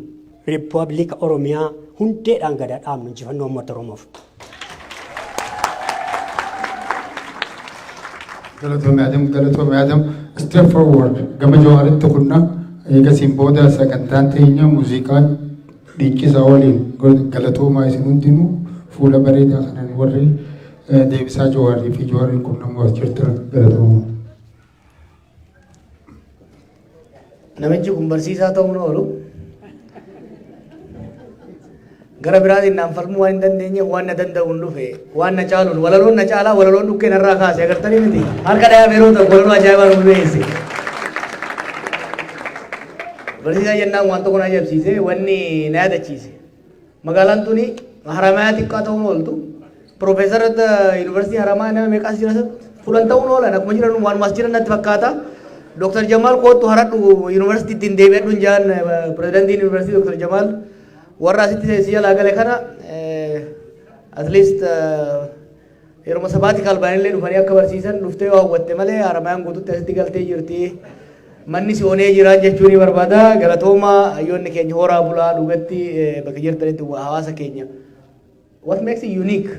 S7: Riippaabilika Oromiyaa hundeedhaan gad haa dhaabnu injifannoo uummata Oromoof.
S5: Galatoomi Adam, galatoomi Adam. Step forward gama Jawaaritti kunna eegasiin booda sagantaan teenya muuziqaan dhiichisa waliin galatoomaa isin hundinuu fuula bareedaa kanaan warri deebisaa Jawaarii fi Jawaariin qunnamuu as jirtan galatoomaa.
S8: Namichi kun barsiisaa ta'uun oolu. Gara biraatiin naan falmuu waan hin dandeenyeef waan na danda'uun dhufe waan na caaluun walaloon na caalaa walaloon dhukkee narraa kaase agartanii miti harka dhayaa yeroo ta'u walaloo ajaa'ibaa nu dhiyeesse. Barsiisaa jennaan waan tokko na ajaa'ibsiise wanni na yaadachiise. Magaalaan tuni Haramayaa xiqqaa ta'uun ooltu. Piroofeesara yuunivarsiitii Haramayaa nama meeqaas jira fulan ta'uun oolan akkuma jiran waanuma as jiran natti fakkaata. Dooktar Jamaal koottu haradhu yuunivarsiitii ittiin deebi'adhu hin jaan pirezidaantiin yuunivarsiitii Dooktar Jamaal warra asitti si jalaa gale kana at least yeroo sabaatikaal baanillee dhufanii akka barsiisan dhuftee yoo hawwatte malee Haramayaan guututti asitti galtee jirti. Manni si onee jira jechuu ni barbaada. Galatooma hayyoonni keenya horaa bulaa dhugatti bakka jirtanitti hawaasa keenya. What makes it unique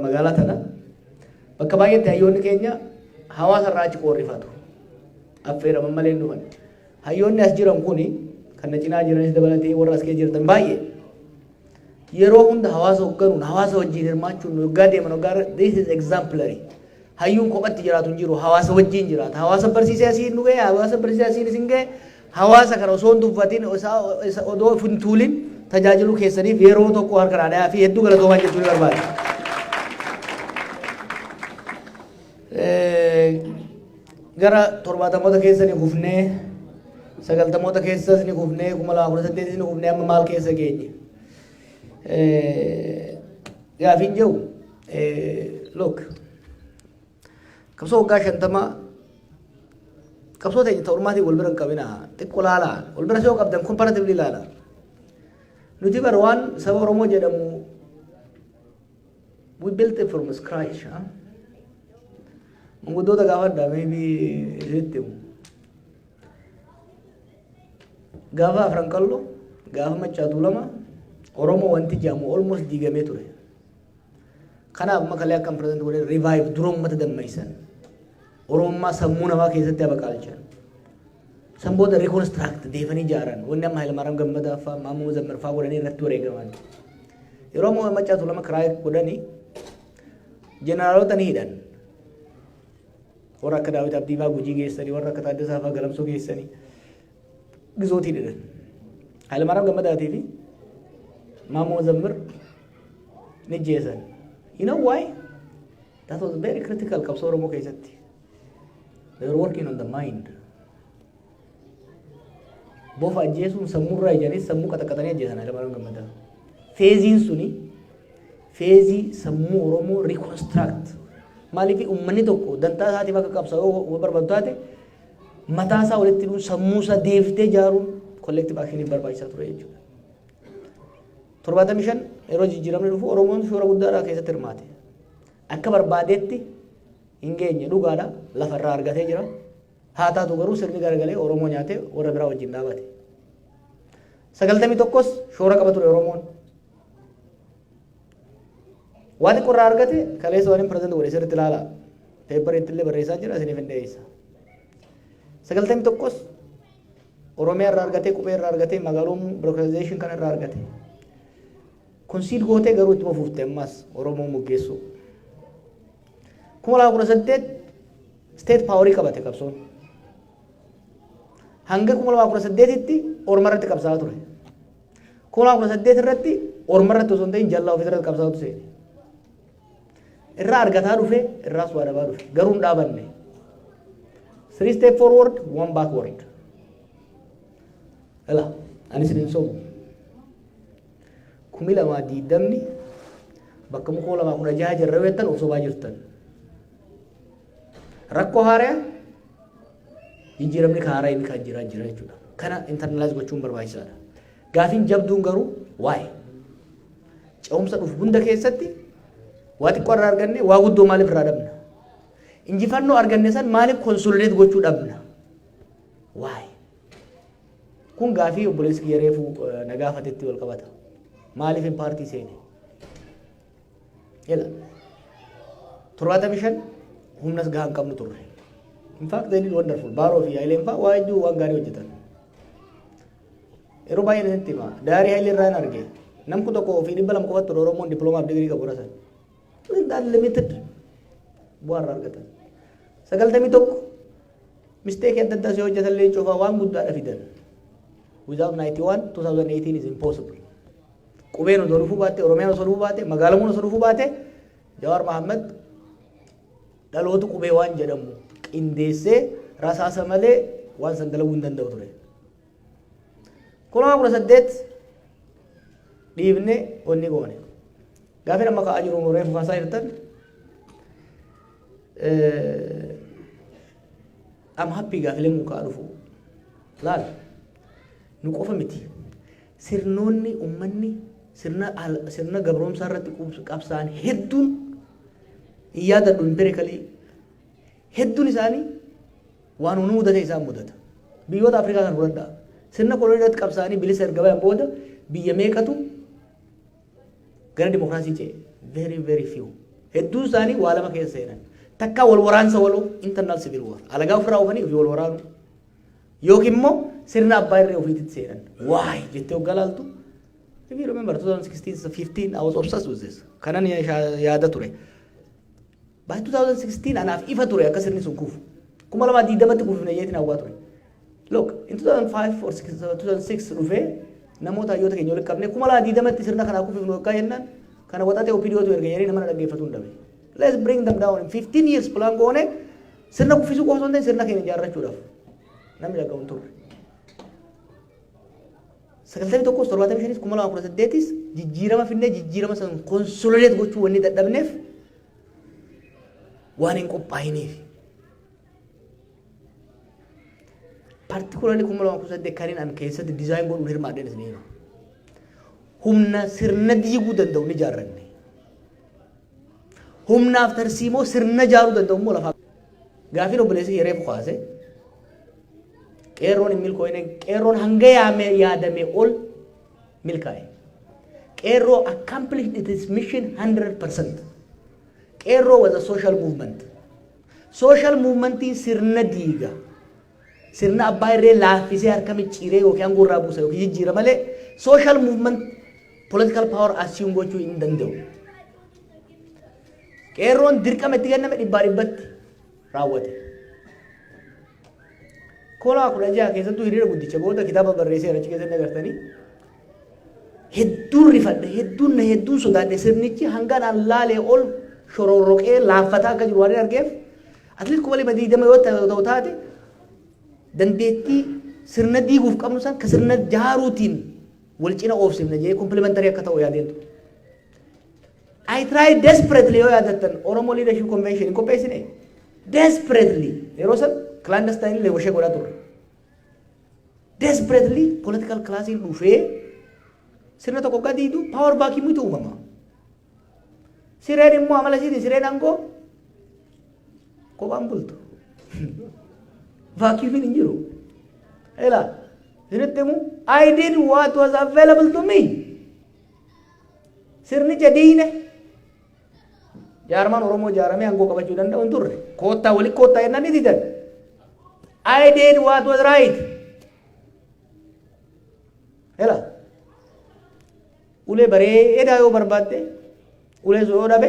S8: magaalaa tana bakka baay'eetti hayyoonni keenya hawaasa irraa achi qoorrifatu. Affeeraman malee hin dhufan. Hayyoonni as jiran kuni kan na cinaa jiranis dabalatee warra as keessa jirtan baay'ee. Yeroo hunda hawaasa hoogganuun hawaasa wajjin hirmaachuun waggaa deeman waggaa this is exemplary. Hayyuun kophatti jiraatu hin jiru hawaasa wajjin jiraata. Hawaasa barsiisee asiin nu ga'e hawaasa barsiisee asiin isin ga'e hawaasa kana osoo hin tuffatin isa odoo of hin tuulin tajaajiluu keessaniif yeroo tokko harka dhaadhaa fi hedduu galatoomaa jechuu ni barbaada. Gara torbaatamoota keessa ni kufnee sagaltamoota keessas ni kufnee 2018 ni kufnee amma maal keessa geenye. Gaafiin jiru look qabsoo waggaa 50 Qabsoo teenya ta'u ormaatiin wal bira hin qabina, xiqqoo laalaa, wal bira yoo qabdan comparatively ilaala. Nuti bar waan saba Oromoo jedhamu we built it from scratch. Huh? Manguddoota gaafadha, maybe isitti himu. Gaafa Afran Qalloo, gaafa Maccaa Tuulama, Oromoo wanti jedhamu almost diigamee ture. Kanaaf amma kalee akkam present godhee revive dura uummata dammaysan. Oromummaa sammuu namaa keessatti abaqaalchan. San booda reconstruct deefanii ijaaran. Wanni amma Hayilamaariyaam Gammadaa fa'aa, Maammoo Zammar fa'aa godhanii irratti wareegaman. Yeroo ammoo Maccaa Tuulama kiraa godhanii jeneraalota ni hidhan. Warra akka Daawit Abdii fa'aa Gujii geessanii, warra akka Taaddasaa fa'aa Galamsoo geessanii gizootii hidhan. Hayilamaariyaam Gammadaatii fi Maammoo Zammir ni jeesan. You know why? That was very critical qabsoo Oromoo keessatti. They were working on the mind. Bofa ajjeesuun sammuurraa ijaanis sammuu qaxaqaxanii ajjeesan Hayilamaariyaam Gammadaa. Phase-iin suni phase-ii sammuu Oromoo reconstruct. Maaliif uummanni tokko dantaa isaatiif akka qabsaa'u yoo barbaadu taate, mataa isaa walitti hidhuun, sammuu isaa deebiftee ijaaruun collective actioniif barbaachisaa ture jechuudha. 75 yeroo jijjiiramni dhufu Oromoon shoora guddaadhaa keessatti hirmaate. Akka barbaadetti hin geenye, dhugaadha, lafarraa argatee jira. Haa taatu garuu sirni garagalee Oromoo nyaatee warra biraa wajjin dhaabate. 91s shoora qaba ture Oromoon. Waa xiqqoo irraa argate. Kaleessa waan present godhe sirriitti ilaala. Paper-iitti illee barreessaa jira, isiniif hin dhiyeessa. 91s Oromiyaa irraa argatee, qubee irraa argatee, magaalonni bureaucratization kana irraa argate. Concede gootee garuu ittuma fufte ammas Oromoo muggeessu. 2018 state power-ii qabate qabsoon. Hanga 2018tti orma irratti qabsaa'aa ture. 2018 irratti orma irratti osoo hin ta'in jallaa ofii irratti qabsaa'atu seene. Irraa argataa dhufe, irraas waa dhabaa dhufe. Garuu hin dhaabanne. Three step forward, one backward. Ela, ani isin hin sobu. 2020-ni bakka 2016 jirra jettan of sobaa jirtan. Rakkoo haaraa, jijjiiramni haaraa inni kan jiraa jira jechuudha. Kana internalize gochuun barbaachisaadha. Gaafiin jabduun garuu waa'ee ce'umsa dhufu hunda keessatti waa xiqqoo irraa arganne, waa guddoo maaliif irraa dhabna? Injifannoo arganne san maaliif consolidate gochuu dhabna? Waa'ee. Kun gaafii obboleessi kiyya reefu na gaafatetti wal qabata. Maaliif hin paartii seene? Ila 75 humnas gahaa hin qabnu turre. In fact, they did wonderful. Baaroo fi Hayileen fa'aa waa hedduu waan gaarii hojjetan. Yeroo baay'ee isinitti hima. Diary Hayilee irraa hin arge. Namni tokko ofii 200 qofatti ture Oromoon diploomaa fi digirii qabu rasan. That limited bu'aa irraa argatan. 91 mistake-ii adda addaa si hojjetan, leencoo fa'aa waan guddaadha fidan. Without 91, 2018 is impossible. Qubeen osoo dhufuu baatte, Oromiyaan osoo dhufuu baate, magaalamuun osoo dhufuu baate, Jawaar Mahammad dhaloota qubee waan jedhamu qindeessee rasaasa malee waan san dalaguu hin danda'u ture. 2018 dhiibnee onni goone. Gaafii amma ka'aa jiru reefu kaasaa jirtan, I'm happy gaafileen kun ka'aa dhufu. Laal, nu qofa miti. Sirnoonni uummanni sirna gabroomsaa irratti qabsaa'an hedduun hin yaadadhu, empirically hedduun isaanii waan nu mudate isaan mudata. Biyyoota Afrikaa kan fudhadhaa. Sirna kolonii irratti qabsaa'anii bilisa erga bayan booda biyya meeqatu gara dimokiraasii ce'e? Very, very few. Hedduun isaanii waa lama keessa seenan. Takkaa wal waraansa waloo, internal civil war. Alagaa ofirraa oofanii ofii wal waraanu. Yookiin immoo sirna abbaa irree ofiitti seenan. Why jettee hoggaa laaltu. If you remember 2016, 15, I was obsessed with this. Kanan yaada ture. By 2016 anaaf ifa ture akka sirni sun kufu. 2020-tti kufifne jeetiin hawwaa ture. Look, in 2005 or 6, 2006 dhufee namoota hayyoota keenya walitti qabne, 2020-tti sirna kanaa kufifnu akka jennaan, kana waxaatee OPDOtu erga jedhanii nama dhaggeeffatu hin dhabe. Let's bring them down. In 15 years plan goone, sirna kuffisuu qofa osoo hin ta'in sirna keenya ijaarrachuudhaaf namni dhaga'u hin turre. 91s, 75s, 2018s jijjiirama finnee jijjiirama san consolidate gochuu wanni dadhabneef waan hin qophaa'iniif. Particularly 2018 kan an keessatti design godhuun hirmaadheen isin hima. Humna sirna diiguu danda'u ni ijaarranne. Humnaaf tarsiimoo sirna ijaaruu danda'u immoo lafaa. Gaafiin obboleessi kiyya reefu kaase qeerroon hin milkooyne, qeerroon hanga yaame yaadame ol milkaa'e. Qeerroo accomplished its mission 100%. Qeerroo was a social movement. Social movementiin sirna diiga. Sirna abbaa irree laaffisee harka micciiree yookiin aangoo irraa buusa yookiin jijjiira malee social movement political power assume gochuu hin danda'u. Qeerroon dirqama itti kenname dhibbaa dhibbatti raawwate. Kolaa 16 keessattuu hiriira guddicha booda kitaaba barreessee achi keessatti agartanii hedduun rifadhe, hedduun na hedduun sodaadhe. Sirnichi hangaan an laalee ol shororroqee laaffataa akka jiru waan hin argeef, at least 2020 yoo ta'u taate dandeettii sirna diiguuf qabnu san ka sirna jaaruutiin wal cina oofsifna jee complementary akka ta'u yaadeen ture. I tried desperately. Yoo yaadattan, Oromo Leadership Convention hin qopheessine. Desperately yeroo san clandestine illee washee godhaa turre. Desperately political classiin dhufee sirna tokko gadiitu power vacuumitu uumama. Sireen immoo amala isiitiin sireen aangoo kophaan bultu. Vacuumiin hin jiru. Ela isinitti himu, I did what was available to me. Sirnicha diine jaarmaan Oromoo ijaaramee aangoo qabachuu danda'u hin turre. Koottaa wali koottaa jennaan ni didan. I did what was right. Ela ulee bareedaa yoo barbaadde, ulee sun yoo dhabe,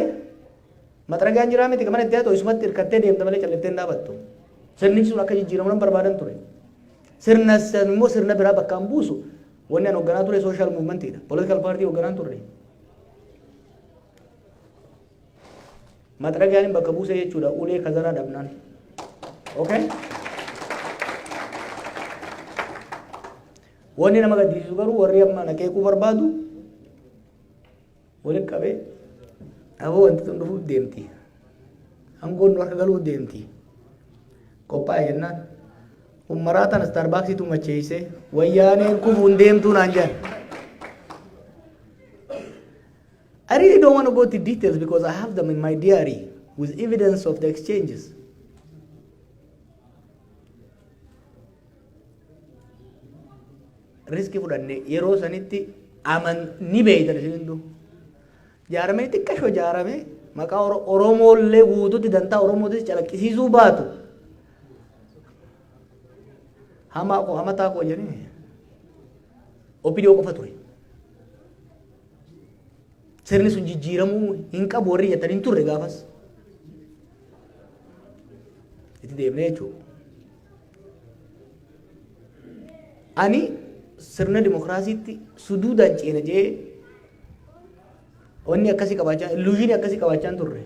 S8: maxaragaan jiraa miti mana itti haa ta'u, isumatti hirkattee deemta malee calliftee hin dhaabattu. Sirnichi sun akka jijjiiramu nan barbaadan ture. Sirna san immoo sirna biraa bakka hin buusu. Wanni an hoogganaa ture social movementiidha. Political party hoogganaan turre. Maxaragaan bakka buuse jechuudha ulee kazaraa dhabnaan. Okay? Wanni nama gaddisiisu garuu warri amma na qeequu barbaadu waliin qabee, aboo wanti tun dhufuuf deemti. Aangoon nu harka galuuf deemti. Qophaa'e jennaan. Ummaraa tana Starbucksiitu macheessee wayyaaneen kufuun deemtuu naan jedhan. I really don't want to go to details because I have them in my diary with evidence of the exchanges. Risk fudhanne yeroo sanitti aman ni beeytan isin hunduu. Jaaramee xiqqashoo jaarame maqaa Oromoollee guututti dantaa Oromootis calaqqisiisuu baatu. Hamaa koo hamataa koo jedhanii OPDO qofa ture. Sirni sun jijjiiramuu hin qabu warri jettan hin turre gaafas. Itti deemnee jechuudha. Ani sirna dimokiraasiitti suduudaan ceena jee wanni akkasii qabaachaa, illusion akkasii qabaachaa hin turre.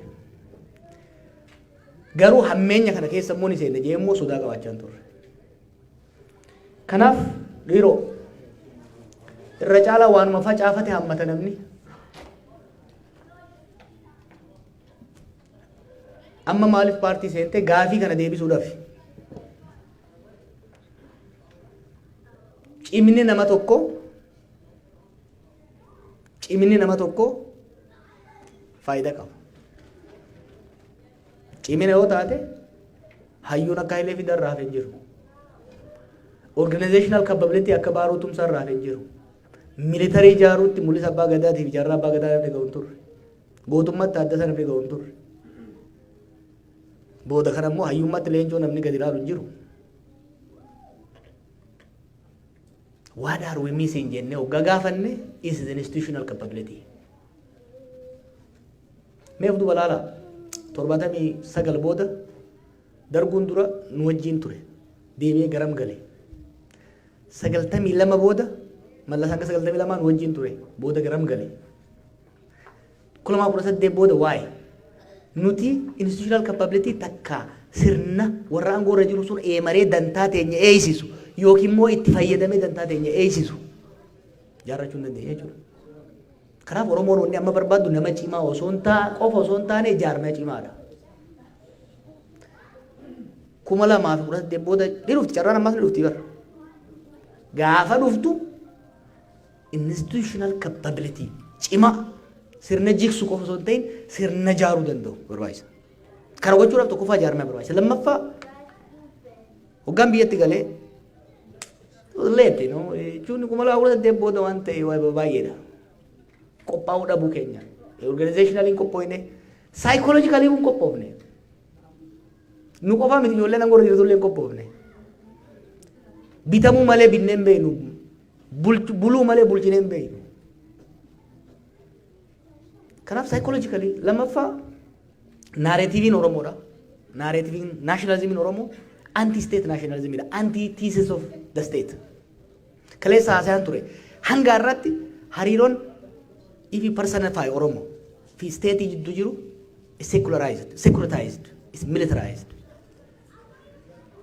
S8: Garuu hammeenya kana keessa immoo ni seenna jee immoo sodaa qabaachaa hin turre. Kanaaf dhiiroo, irra caalaa waanuma facaafate hammata namni. Amma maaliif paartii seente? Gaafii kana deebisuudhaaf. Cimni nama tokko faayidaa qaba. Cimina yoo taate hayyuun akka Hayilee Fidaa irraa hafe hin jiru. Organizational capability akka Baaroo Tumsaa irraa hafe hin jiru. Military ijaaruutti Mul'isa Abbaa Gadaatiif Jaarraa Abbaa Gadaa namni ga'u hin turre. Gootummaatti Taaddasa namni ga'u hin turre. Booda kana immoo hayyummaatti Leencoo namni gadi ilaalu hin jiru. What are we missing jennee hoggaa gaafanne is the institutional capability. Mee of duba laala, 79 booda darguun dura nu wajjin ture, deebi'ee garam gale? 92 booda Mallas hanga 92 nu wajjin ture, booda garam gale? 2018 booda waa'ee nuti institutional capability takka sirna warra aangoo irra jiru sun eemaree dantaa teenya eeysisu yookiin immoo itti fayyadamee dantaa teenya eeysisu jaarrachuu hin dandeenye jechuudha. Kanaaf Oromoon wanni amma barbaaddu nama cimaa osoo hin taa qofa osoo hin taane jaarmaya cimaadha. 2018 booda ni dhufti, carraan ammaas ni dhufti bara. Gaafa dhuftu institutional capability cimaa sirna jigsu qofa osoo hin ta'in sirna jaaruu danda'u barbaachisa. Kana gochuudhaaf tokkoffaa jaarmaya barbaachisa. Lammaffaa, hoggaan biyyatti galee leette no jechuun 2018 booda waan ta'e baay'eedha. Qophaa'uu dhabuu keenya. Organizationally hin qophoofne, psychologically hin qophoofne. Nu qofaa miti, ijoolleen aangoo irra jirtu illee hin qophoofne. Bitamuu malee binnee hin beeknu. Buluu malee bulchinee hin beeknu. Kanaaf psychologically, lammaffaa narrativeiin Oromoodha. Narrativeiin nationalismiin Oromoo anti state nationalismidha. Anti thesis of the state. Kaleessa haasayaan ture. Hanga irratti hariiroon ifi personify Oromoo fi state jidduu jiru is secularized, securitized, is militarized.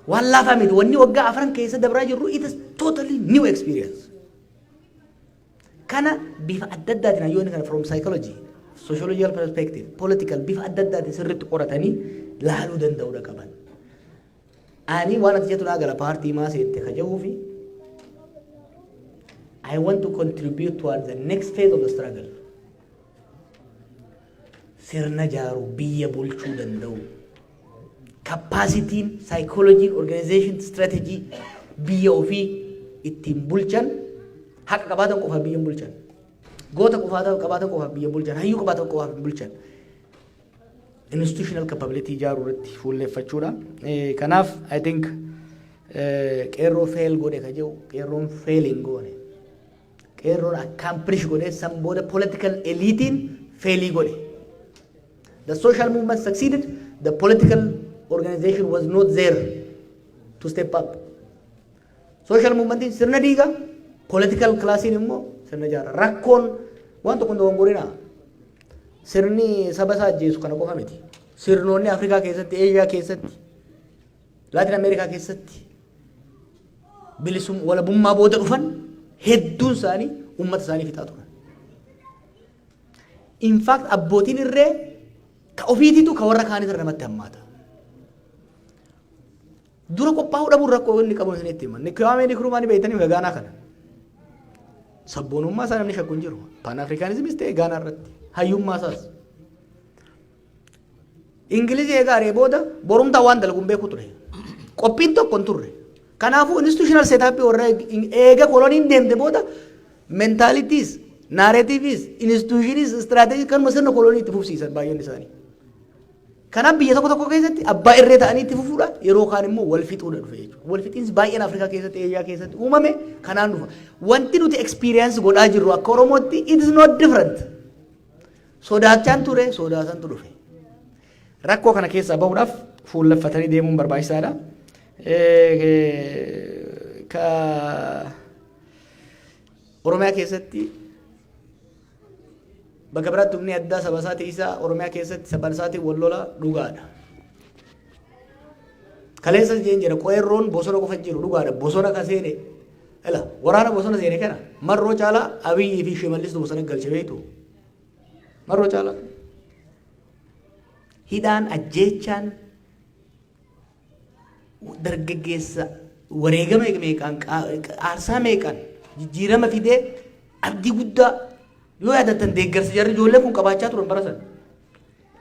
S8: Waan laafaa miti. Wanni waggaa 4 keessa dabraa jirru, it is totally new experience. Kana bifa adda addaatiin hayyoonni kana from psychology, sociological perspective, political, bifa adda addaatiin sirriitti qoratanii laaluu danda'uudha qaban. Ani waan ati jettu naa gala, paartii maa seette ka jedhuu fi I want to contribute towards the next phase of the struggle. Sirna jaaruu, biyya bulchuu danda'u. Capacityn, psychologyn, organization, strategy biyya ofii ittiin bulchan, haqa qabaatan qofaaf biyya hin bulchan. Goota qabaatan qofaaf biyya bulchan. Hayyuu qabaatan qofaaf hin bulchan. Institutional capability ijaaruu irratti fuulleeffachuudha. Kanaaf I think qeerroo fail godhe ka jedhu, qeerroon fail hin goone. Qeerroon accomplish godhe, san booda political elitiin failii godhe. The social movement succeeded, the political organization was not there to step up. Social movementiin sirna diiga, political classiin immoo sirna jaara. Rakkoon waan tokko hin dogongorina. Sirni saba isaa ajjeesu kana qofa miti. Sirnoonni Afrikaa keessatti, Eeshiyaa keessatti, Laatin Ameerikaa keessatti bilisum walabummaa booda dhufan hedduun isaanii uummata isaanii fixaa turan. In fact, abbootiin irree ka ofiititu ka warra kaanitu namatti hammaata. Dura qophaa'uu dhabuun rakkoo inni qabu isinitti hima. Kwame Nkrumah ni beektanii Gaanaa kana. Sabboonummaa isaa namni shakku hin jiru. Pan Africanismis ta'e Gaanaa irratti. Hayyummaa isaas. Ingilizii egaa aree booda borumtaa waan dalagu hin beeku ture. Qophiin tokko hin turre. Kanaafuu institutional setup warra eega koloniin deemte booda mentalityis, narrativeis, institutionis, strategy kanuma sirna kolonii itti fufsiisan baay'een isaanii. Kanaaf biyya tokko tokko keessatti abbaa irree ta'anii itti fufuudha, yeroo kaan immoo wal fixuudha dhufe jechuudha. Wal fixiinsi baay'een Afrikaa keessatti, Eeshiyaa keessatti uumame kanaan dhufa. Wanti nuti experience godhaa jirru akka Oromootti, it is not different. Sodaachaan ture, sodaasantu dhufe. Rakkoo kana keessaa bahuudhaaf fuulleffatanii deemuun barbaachisaadha. Ka Oromiyaa keessatti bakka biraatti humni addaa saba isaatii isaa Oromiyaa keessatti saba isaatiin wal lola, dhugaadha. Kaleessa jeen jira, qeerroon bosona qofa jiru, dhugaadha. Bosona ka seene ila waraana bosona seene kana Marroo caalaa Abiyyii fi Shimallistu bosona galche, beektu. Marroo caalaa. Hidhaan, ajjeechaan, dargaggeessa wareegama meeqaan, aarsaa meeqaan jijjiirama fidee, abdii guddaa yoo yaadattan, deeggarsa jarri ijoollee kun qabaachaa turan bara sana.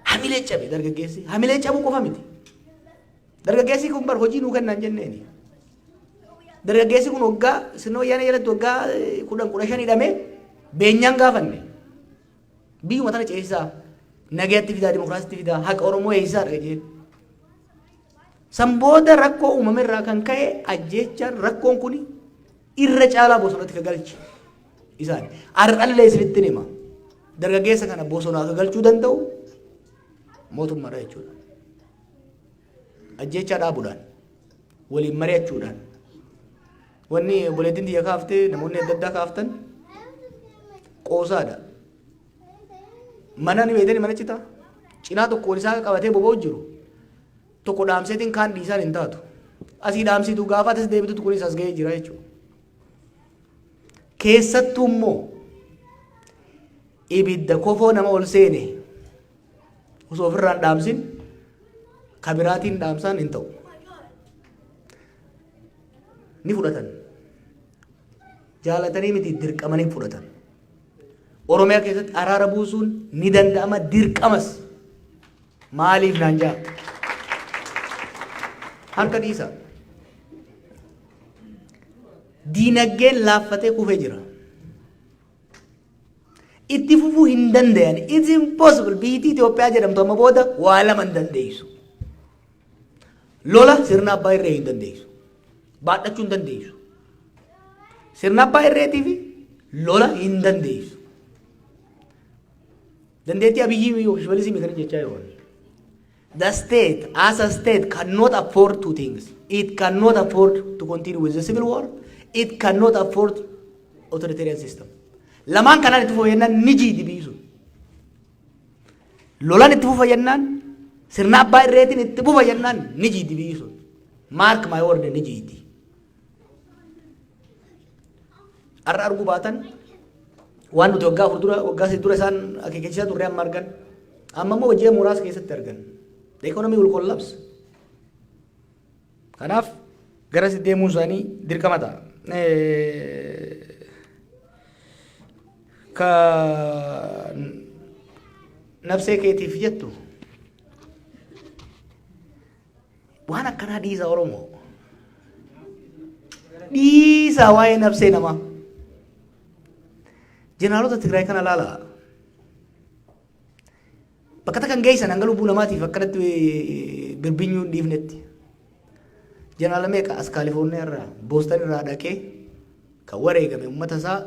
S8: Hamilee cabe dargaggeessi. Hamilee cabuu qofa miti. Dargaggeessi kun bar hojii nuu kennaan jenneeni. Dargaggeessi kun waggaa sirna wayyaanee jalatti waggaa 10, 15 hidhamee beenyaan gaafanne. Biyyuma tana ceesisaa, nagaatti fidaa, dimokiraasiitti fidaa, haqa Oromoo eeyyisaa dha jeen. San booda rakkoo uumame irraa kan ka'e ajjeechaan, rakkoon kun irra caalaa bosonatti ka galche isaan. Har'allee isinitti hima. Dargaggeessa kana bosonaa ka galchuu danda'u mootummaadha jechuudha. Ajjeechaa dhaabuudhaan, waliin mari'achuudhaan. Wanni obboleettiin tiyya kaaftee, namoonni adda addaa kaaftan qoosaadha. Mana ni beektanii, mana citaa. Cinaa tokko isaa qabatee boba'u jiru. Tokko dhaamseetiin kaan dhiisaan hin taatu. Asii dhaamsitu, gaafa atis deebitutu kunis as ga'ee jira jechuudha. Keessattuu immoo ibidda kofoo nama ol seene osoo ofirraan dhaamsin kabiraatiin dhaamsaan hin ta'u. Ni fudhatan. Jaalatanii miti dirqamanii fudhatan. Oromiyaa keessatti araara buusuun ni danda'ama dirqamas. Maaliif naan jaa? Harka dhiisa. Diinagdeen laaffatee kufee jira. Itti fufuu hin dandayan. It's impossible. Biyyi Itoophiyaa jedhamtu amma booda waa lama hin dandeessu. Lola sirna abbaa irree hin dandeessu. Baadhachuu hin dandeessu. Sirna abbaa irreetii fi lola hin dandeessu. Dandeettii Abiyyii yookiin Shimallisii kan jechaa jiru. The state, as a state, cannot afford two things. It cannot afford to continue with the civil war. It cannot afford authoritarian system. Lamaan kanaan itti fufa jennaan ni jiidi biyyi sun. Lolaan itti fufa jennaan, sirna abbaa irreetiin itti fufa jennaan ni jiidi biyyi sun. Mark my word, ni jiidi. Har'a arguu baatan waan nuti waggaa 4 dura, waggaa 3 dura isaan akeekkachiisaa turre amma argan. Amma immoo hojii muraasa keessatti argan. The economy will collapse. Kanaaf gara si deemuun isaanii dirqama ta'a. Ka nafsee keetiif jettu waan akkanaa dhiisa Oromoo. Dhiisa waa'ee nafsee namaa. Jeneraalota Tigraay kana ilaalaa. Bakka takkan geessan hanga lubbuu namaatiif akkanatti birbinyuu hin dhiifnetti. Jeneraala meeqa as Kaalifoorniyaa irraa, Boostan irraa dhaqee kan wareegame uummata isaa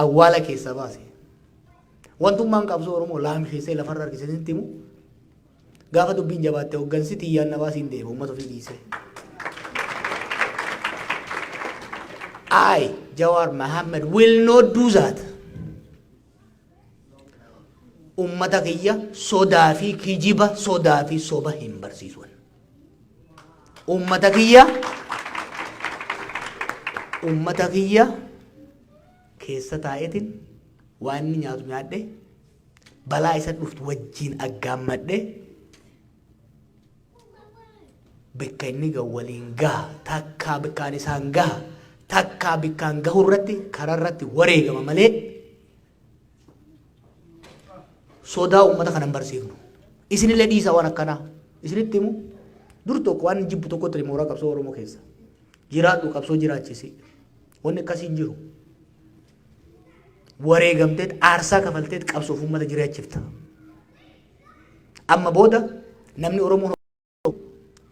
S8: awwaala keessaa baase. Wantummaan qabsoo Oromoo laamsheessee lafarra harkisee sitti himu, gaafa dubbiin jabaatte hoggansi xiyyaan na baasiin deema uummata ofii dhiisee. I, Jawar Mohammed, will not do that. Ummata kiyya sodaa fi kijiba, sodaa fi soba hin barsiisuun. Ummata kiyya keessa taa'eetiin waan inni nyaatu nyaadhe, balaa isa dhuftu wajjin aggaammadhe, bakka inni gahu waliin gaha. Takkaa bakkaan isaan gaha, takkaa bakkaan gahu irratti karaa irratti wareegama malee sodaa uummata kana hin barsiifnu. Isinillee dhiisa waan akkanaa. Isinitti himu, dur tokko waan jibbu tokko ture mooraa qabsoo Oromoo keessa. Jiraadhu, qabsoo jiraachisi. Wanni akkasii hin jiru. Wareegamteet, aarsaa kafalteet qabsoof uummata jiraachifta. Amma booda namni Oromoo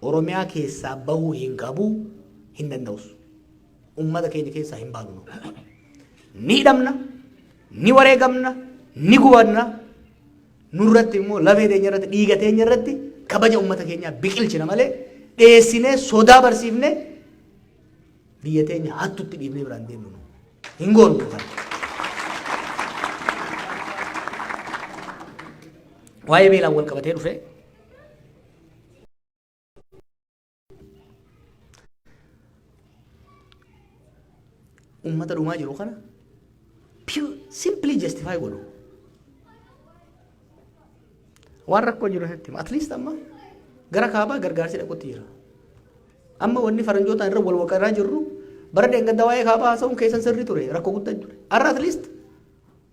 S8: Oromiyaa keessaa bahuu hin qabu, hin danda'us. Uummata keenya keessaa hin baanu. Ni hidhamna, ni wareegamna, ni gubanna. Nurratti immoo lafee teenya irratti, dhiiga teenya irratti kabaja uummata keenyaa biqilchina malee dheessinee sodaa barsiifnee biyya teenya hattutti dhiifnee biraan deemnu. Hin goonu kana. Waa'ee beelaan wal qabatee dhufe, ummata dhumaa jiru kana pure simply justify godhu. Waan rakkoo jiru sitti hima. At least amma gara kaabaa gargaarsi dhaqutti jira. Amma wanni faranjootaan irra wal waqaraa jirru, bara deengadda waa'ee kaabaa haasa'uun keessan sirrii ture, rakkoo guddaa ture. Har'a at least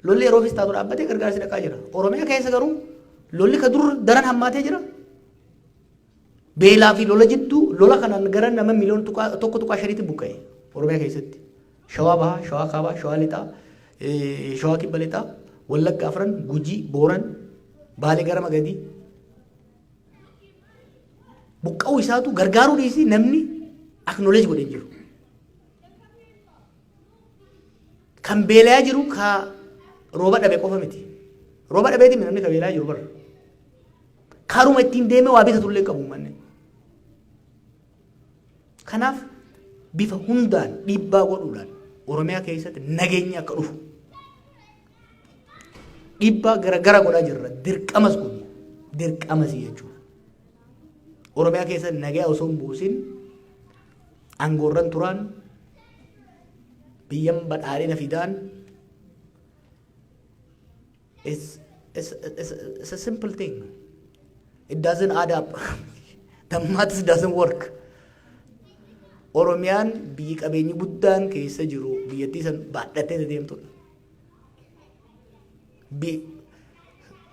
S8: lolli yeroofis taatu dhaabbatee gargaarsi dhaqaa jira. Oromiyaa keessa garuu lolli ka dur daran hammaatee jira. Beelaa fi lola jidduu, lola kanaan gara nama miliyoona 1.5tti buqqa'e Oromiyaa keessatti. Shawaa Bahaa, Shawaa Kaabaa, Shawaa Lixaa, Shawaa Kibba Lixaa, Wallagga afran, Gujii, Booran, Baalee gara Magadii. Buqqa'uu isaatu gargaaruu dhiisii namni acknowledge godhe hin jiru. Kan beelayaa jiru ka rooba dhabe qofa miti. Rooba dhabeeti namni ka beelayaa jiru bara. Karuma ittiin deemee waa bitatu illee qabu uummanni. Kanaaf bifa hundaan dhiibbaa godhuudhaan Oromiyaa keessatti nageenyi akka dhufu dhiibbaa gara godhaa jirra. Dirqamas kun dirqamas jechuudha. Oromiyaa keessatti nagaa osoo hin buusin aangoorran turaan biyyan badhaadhina fidaan, it's a simple thing. It doesn't add up. The maths doesn't work. Oromiyaan biyyi qabeenyi guddaan keessa jiru biyyattii san baadhattee deemtudha. Bi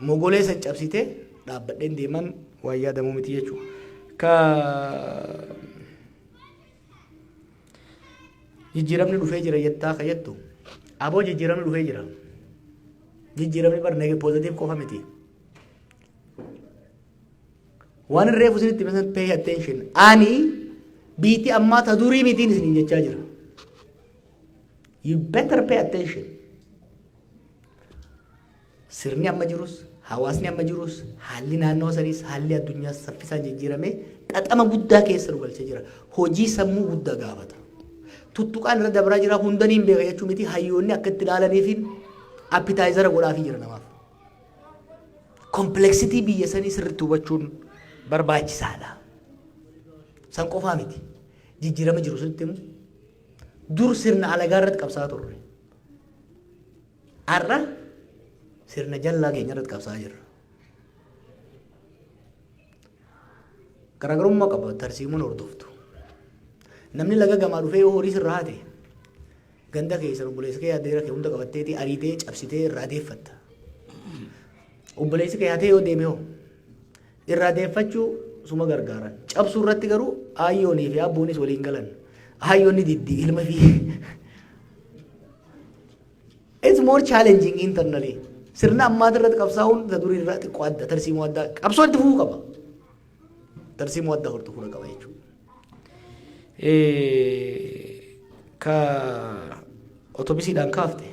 S8: mogolee san cabsitee dhaabbadheen deeman waan yaadamu miti jechuudha. Ka jijjiiramni dhufee jira jettaa ka jettu aboo jijjiiramni dhufee jira. Jijjiiramni bar positive qofa miti. Waan reefu isinitti hime pay attention. Ani biitti ammaa ta durii mitiin isiniin jechaa jira. You better pay attention. Sirni amma jirus, hawaasni amma jirus, haalli naannoo saniis, haalli addunyaas saffisaan jijjiiramee xaxama guddaa keessa nu galchee jira. Hojii sammuu guddaa gaafata. Tuttuqaan irra dabraa jira hundaniin beeka jechuu miti, hayyoonni akka itti ilaalaniifin appetizer godhaafii jira namaaf. Complexity biyya sanii sirriitti hubachuun barbaachisaadha. San qofaa miti. Jijjiirama jiru sitti himu. Dur sirna alagaa irratti qabsaa turre. Har'a sirna jallaa keenya irratti qabsaa jirra. Garaagarummaa qaba tarsiimoon hordoftu. Namni laga gamaa dhufee yoo horii sirraa hate, ganda keessan obboleessa kee adeera kee hunda qabatteeti ariitee cabsitee irraa deeffatta. Obboleessi kee hatee yoo deeme hoo, irraa deeffachuu suma gargaaran. Cabsuu irratti garuu aayyoonii fi abboonis waliin galan. Aayyoonni diddi ilma fi it's more challenging internally. Sirna ammaati irratti qabsaa'uun isa durii irraa xiqqoo adda, tarsiimoo addaa qabsoo itti fufuu qaba. Tarsiimoo addaa hordofuu qaba jechuudha. Ka otobisiidhaan kaafte.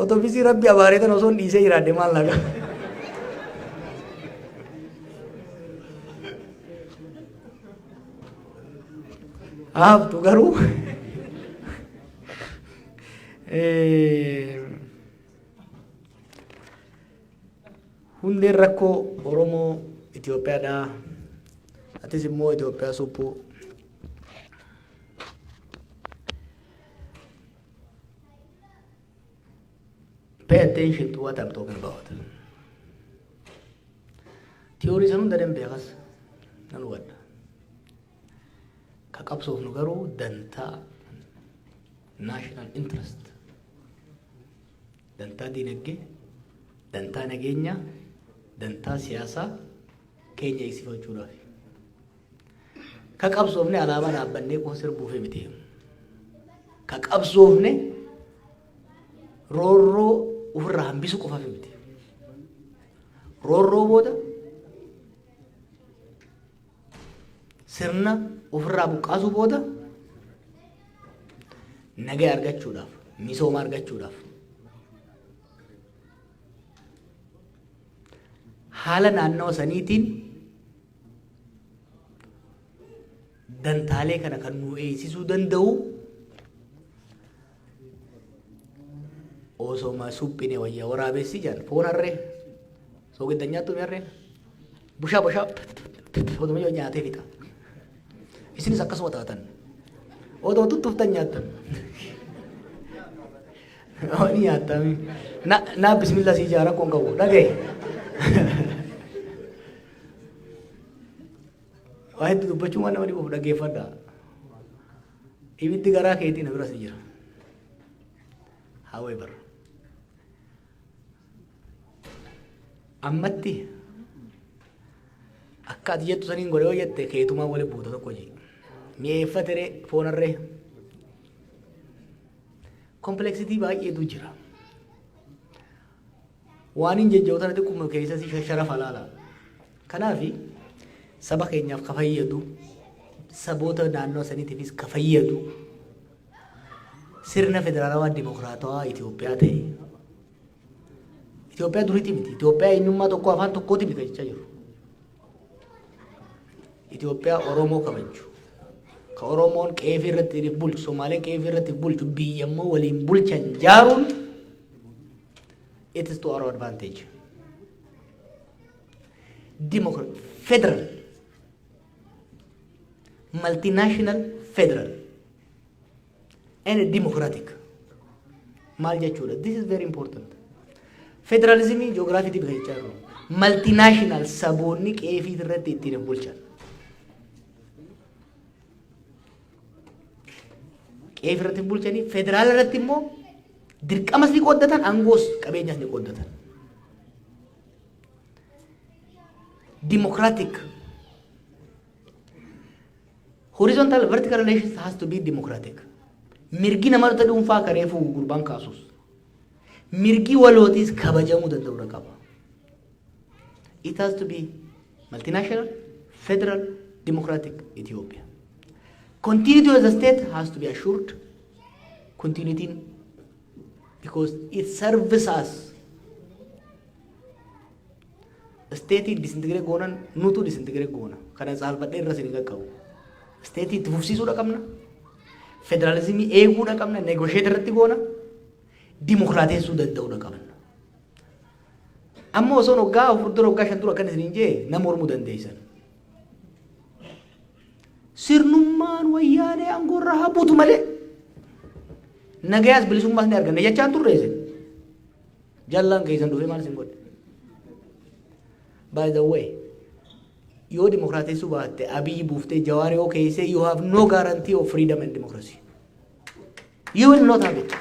S8: Otobisii rabbi abaaree tan osoo hin dhiisee jiraadhe maal nagaa. Haaftu garuu hundeen rakkoo Oromoo Itoophiyaadhaa. Atis immoo Itoophiyaa suphuu. Pay attention to what I'm talking about. Theory san hunda nan beekas, nan hubadha. Ka qabsoofnu garuu dantaa national interest, dantaa diinagdee, dantaa nageenyaa, dantaa siyaasaa keenya eegsifachuudhaaf. Ka qabsoofne alaabaa dhaabbannee qofa sirbuuf miti. Ka qabsoofne roorroo ofirraa hambisuu qofaaf miti. Roorroo booda sirna ofirraa buqqaasuu booda nagaa argachuudhaaf, misooma argachuudhaaf, haala naannawa saniitiin dantaalee kana kan nu eegsisuu danda'u osoma suphine wayya. Waraabessi jedhan foon harree soogidda nyaattu, harreen bushaa bushaa otuma yoo nyaatee fixa. Isinis akkasuma taatan, otoo tuttuftan nyaattan ni nyaattami. Na bismillah si ijaara kun qabu dhagaye. Waa hedduu dubbachuun waan nama dhibuuf dhaggeeffadha. Ibiddi garaa keetii na biras ni jira. However, ammatti akka ati jettu saniin godhe yoo jette keetumaa wali buuta tokko jee. Mi'eeffate ree foon harree. Complexity baay'eetu jira. Waan hin jejja'u tana xiqquma keessatti shasharafa laala. Kanaafi saba keenyaaf ka fayyadu, saboota naannoo saniitiifis ka fayyadu, sirna federaalawaa dimokiraatawaa Itoophiyaa ta'e. Itoophiyaa duriitii miti. Itoophiyaa eenyummaa tokko afaan tokkooti miti kan jechaa jiru. Itoophiyaa Oromoo kabaju. Ka Oromoon qeefii irratti bulchu, Somaaleen qeefii irratti bulchu, biyya immoo waliin bulchan jaaruun it is to our advantage. Democrat, federal, multinational federal and democratic maal jechuudha? This is very important. Federalismii ji'oogiraafiitii bita jechaa jiru. Multinational saboonni qeefii irratti ittiin bulchan. Qe'ee irratti bulchanii federaala irratti immoo dirqamas ni qooddatan, aangoos qabeenyas ni qooddatan. Democratic horizontal vertical relations has to be democratic. Mirgi namoota dhuunfaa ka reefu gurbaan kaasus mirgi walootiis kabajamuu danda'uu qaba. It has to be multinational, federal, democratic Ethiopia. Continuity of the state has to be assured. Continuity because it serves us. State disintegrate goonan nutu disintegrate goona. Kana saalfadhee irra isin hin qaqqabu. State itti fufsiisuudha qabna. Federaalizimii eeguudha qabna. Negotiate irratti goona. Dimokiraateessuu danda'uudha qabna. Amma osoon waggaa 4 dura, waggaa 5 dura akkan isiniin jee nama mormuu dandeessan. Sirnummaan Wayyaanee aangoo irraa haa buutu malee nagayaas bilisummaas ni arganna jechaan turre isin. Jallaan keessan dhufee maal isin godhe? By the way, yoo dimokiraateessuu baatte, Abiyyi buuftee Jawaar yoo keessee, you have no guarantee of freedom and democracy. You will not have it.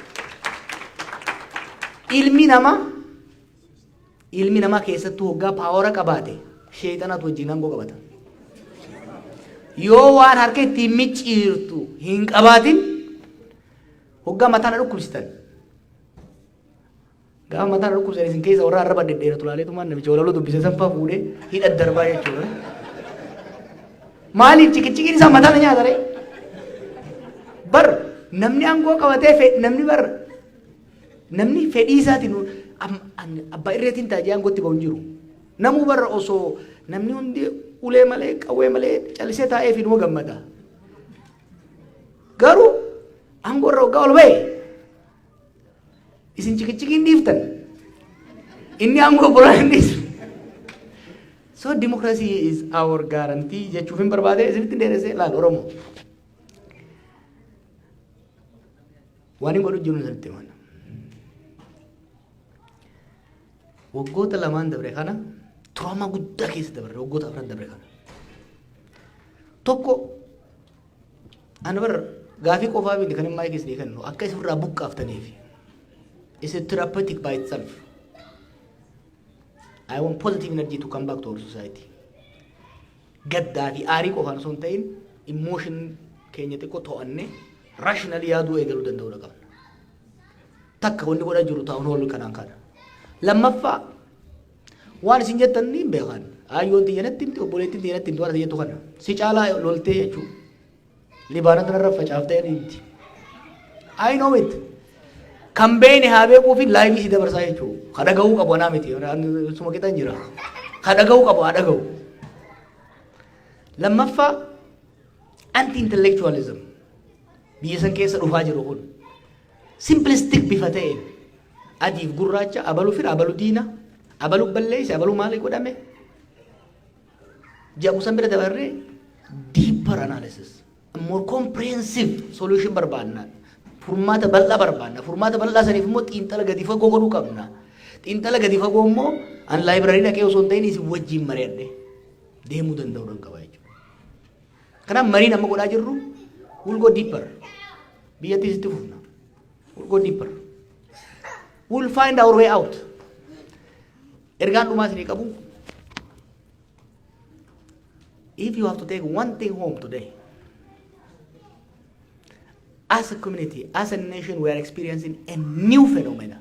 S8: Ilmi namaa keessattuu hoggaa power qabaate sheexanatu wajjin aangoo qabata. Yoo waan harka ittiin micciirtu hin qabaatin, hoggaa mataa na dhukkubsitan. Gaafa mataa na dhukkubsitan isin keessa warra arraba dhedheeratu laaleetumaan namicha walaloo dubbise sanfaa fuudhee hidha darbaa jechuudha. Maaliif ciqiciqiin isaa mataa na nyaata ree? Bar namni aangoo qabatee, namni bar namni fedhii isaatiin abbaa irreetiin taajee aangootti bahu hin jiru. Namuu barra osoo namni hundi ulee malee qawwee malee callisee taa'ee fi numa gammada. Garuu aangoo irra waggaa ol ba'e isin ciqiciqiin dhiiftan, inni aangoo biraa hin dhiisu. So democracy is our guarantee jechuuf hin barbaade, isinitti dheeressee laal Oromoo. Waan hin godhu jiru isinitti himana. Waggoota lamaan dabre kana trauma guddaa keessa dabarre, waggoota afran dabre kana. Tokko, ani bar gaafii qofaa miti kan hin maayikii isinii kennu akka isinirraa buqqaaftaniif. It's a therapeutic by itself. I want positive energy to come back to our society. Gaddaa fi aarii qofaan osoo hin ta'in emotion keenya xiqqoo to'annee rationally yaaduu eegaluu danda'uu qabna. Takka wanni godhaa jiru town hall kanaan kana. Lammaffaa, waan isin jettan ni beekan. Ayyoon tiyya natti himti, obboleettiin tiyya natti himti waan ati jettu kana. Si caalaa loltee jechuudha. Libaana kanarra facaaftee ni himti. I know it. Kan beekne haa beekuu fi live si dabarsaa jechuudha. Ka dhaga'uu qabu anaa miti. Suma qixan jira. Ka dhaga'uu qabu haa dhaga'u. Lammaffaa, anti intellectualism biyya san keessa dhufaa jiru kun simplistic bifa ta'een adiif gurraacha, abalu fira, abalu diina, abalu balleesse, abalu maali godhame jedhamu san bira dabarree deeper analysis, more comprehensive solution barbaanna. Furmaata bal'aa barbaanna. Furmaata bal'aa saniif immoo xiinxala gadi fagoo godhuu qabna. Xiinxala gadi fagoo immoo an library dhaqee osoo hin ta'in isin wajjin mari'adhe deemuu danda'uu qaba jechuudha. Kanaaf mariin amma godhaa jirru we'll go deeper. Biyyattis itti fufna. We'll go deeper. We'll find our way out. Ergaan dhumaa isinii qabu. If you have to take one thing home today, as a community, as a nation, we are experiencing a new phenomena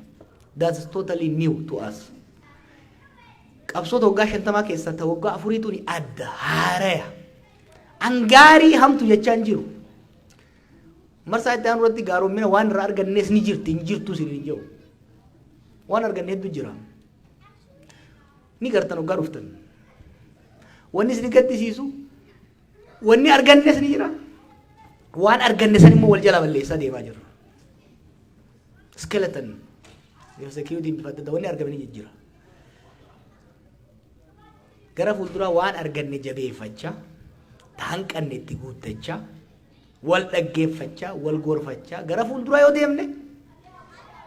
S8: that's totally new to us. Qabsoota waggaa 50 keessaa ta waggaa afuriituun adda haaraya. Angaarii hamtu jechaa hin jiru. Marsaa itti aanu irratti gaaromina waan irraa argannees ni jirti, hin jirtu isin hin jiru. Waan arganne hedduu jira. Ni gartan waggaa dhuftan. Wanni isin gaddisiisu, wanni argannes ni jira. Waan arganne san immoo wal jala balleessaa deemaa jirra. Skeleton. Security bifa adda addaa wanni argame ni jijjiira. Gara fuulduraa waan arganne jabeeffachaa, hanqanne itti guuttachaa, wal dhaggeeffachaa, wal gorfachaa gara fuulduraa yoo deemne,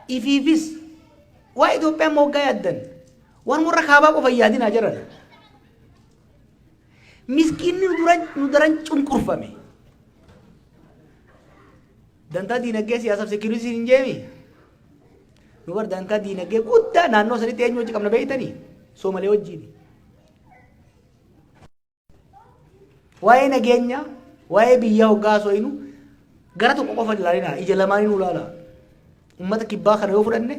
S8: ifiifis waa Itoophiyaan moggaa yaaddan waan warra kaabaa qofa yaadinaa jiran. Miskiinni nu daran cunqurfame. Dantaa diinagdee, siyaasaaf security hin jeemi. Nu bar dantaa diinagdee guddaa naannoo sanitti eenyu wajji qabna beeytanii? Soomalee wajjiini. Waa'ee nageenyaa, waa'ee biyyaa hoggaa haasofnu gara tokko qofa ilaalina, ija lamaaniin ilaala. Uummata kibbaa kana yoo fudhanne,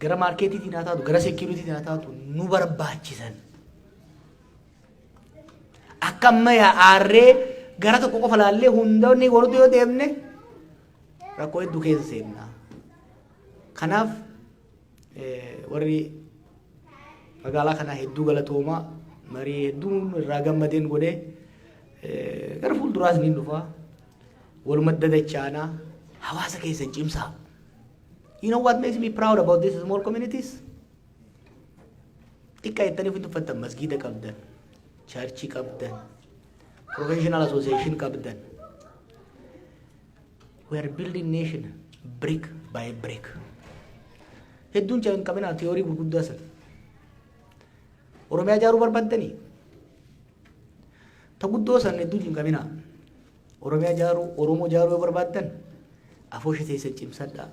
S8: gara marketiitiin haa taatu, gara securityitiin haa taatu, nu barbaachisan. Akka amma aarree gara tokko qofa laallee hundoonni godhutu yoo deemne, rakkoo hedduu keessa seenna. Kanaaf warri magaalaa kanaa hedduu galatoomaa. Marii hedduun irraa gammadeen godhee, gara fuulduraas ni dhufa. Waluma dadachaanaa hawaasa keessan cimsaa. You know what makes me proud about these small communities? Xiqqaa jettanii ofitti uffattan, masgiida qabdan, churchii qabdan, professional association qabdan. We are building nation brick by brick. Hedduun hin qabinaa theory gurguddaa sana. Oromiyaa ijaaruu barbaaddanii? Ta guddoo san hedduu hin qabinaa. Oromiyaa ijaaruu, Oromoo ijaaruu yoo barbaaddan, afoosha teessan cimsadhaa.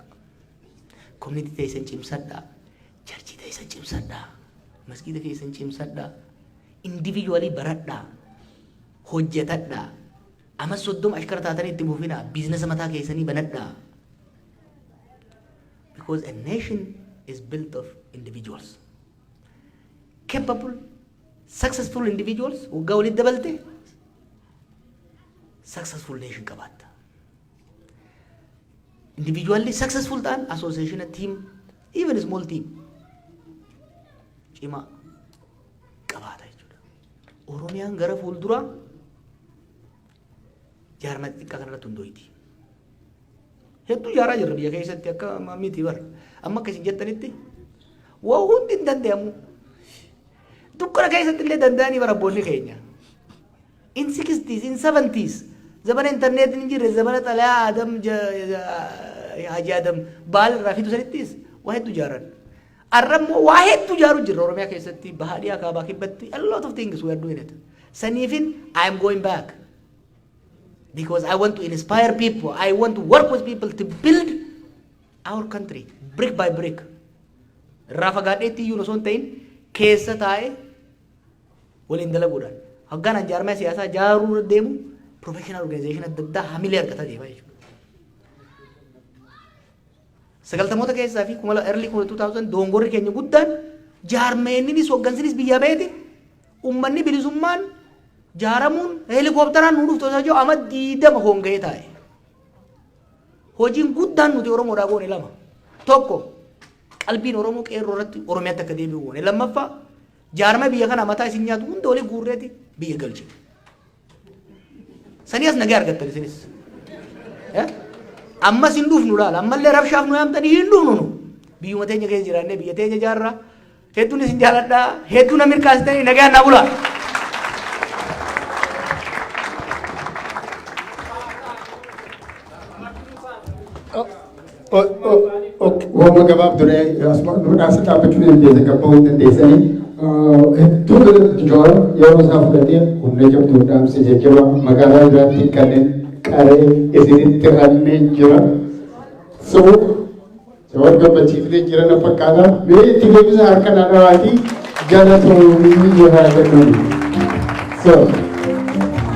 S8: Community teessan cimsadhaa. Churchii teessan cimsadhaa. Masgiida keessan cimsadhaa. Individually baradhaa. Hojjetadhaa. Amma 30 ashkara taatanii itti buufinaa. Businessa mataa keessanii banadhaa. Because a nation is built of individuals. Capable, successful individuals waggaa walitti dabalte successful nation qabaatta. Individually successful ta'an association, team, even small team cimaa qabaata jechuudha. Oromiyaan gara fuulduraa jaarmaa xixiqqaa kanarratti hundooyti. Hedduu ijaaraa jirra biyya keessatti, akka miti bara. Amma akka isin jettanitti waa hundi hin danda'amu. Dukkana keessatti illee danda'anii bara abboonni keenya. In 60s, in 70s, zabana internet hin jirre, zabana xalayaa Adam Haji Adam baal irraa fidu sanittis waa hedduu ijaaran. Arra immoo waa hedduu ijaaruu jirra Oromiyaa keessatti, bahaa, dhiyaa, kaabaa, kibbatti. A lot of things we are doing it. Saniifin I am going back. Because I want to inspire people. I want to work with people to build our country brick by brick. Irraa fagaadheetti iyyuu osoo hin ta'in, keessa taa'ee waliin dalaguudhaan. Hoggaan jaarmaa siyaasaa ijaaruu deemu, professional organization adda addaa hamilee argataa deema jechuudha. Sagaltamoota keessaa fi kuma early 2000 doongorri keenya guddaan jaarmeenninis hoggansinis biyya beeti, ummanni bilisummaan jaaramuun heelikoopteraan nu dhuftu osoo jiru ama 20 honga'ee taa'e. Hojiin guddaan nuti Oromoodhaa goone lama. Tokko, qalbiin Oromoo qeerroo irratti Oromiyaatti akka deebi'u goone. Lammaffaa, jaarma biyya kana mataa isin nyaatu hunda walii guurreeti biyya galche. Sanii as nagaa argattan isinis. Ammas hin dhufnu laala. Ammallee rabshaaf nu yaamtanii hin dhufnu nu. Biyyuma teenya keessa jiraannee biyya teenya ijaarraa. Hedduun isin jaaladhaa. Hedduu na mirkaasitanii nagaan naa bulaa.
S5: Waanuma gabaabdure asuma dhaabsa dhaabbachuu dandeessa, gabbahuu dandeessanii. Hedduu Jawaar yeroo isaa fudhatee humna jabduu dhaamsa jajjabaa magaalaa biraatti kanneen qaree isinitti hannee jira. So Jawaar gammachiifnee jira na fakkaata. Mee itti deebisa harka na dhawaatii galatoomii jira jennuun. So.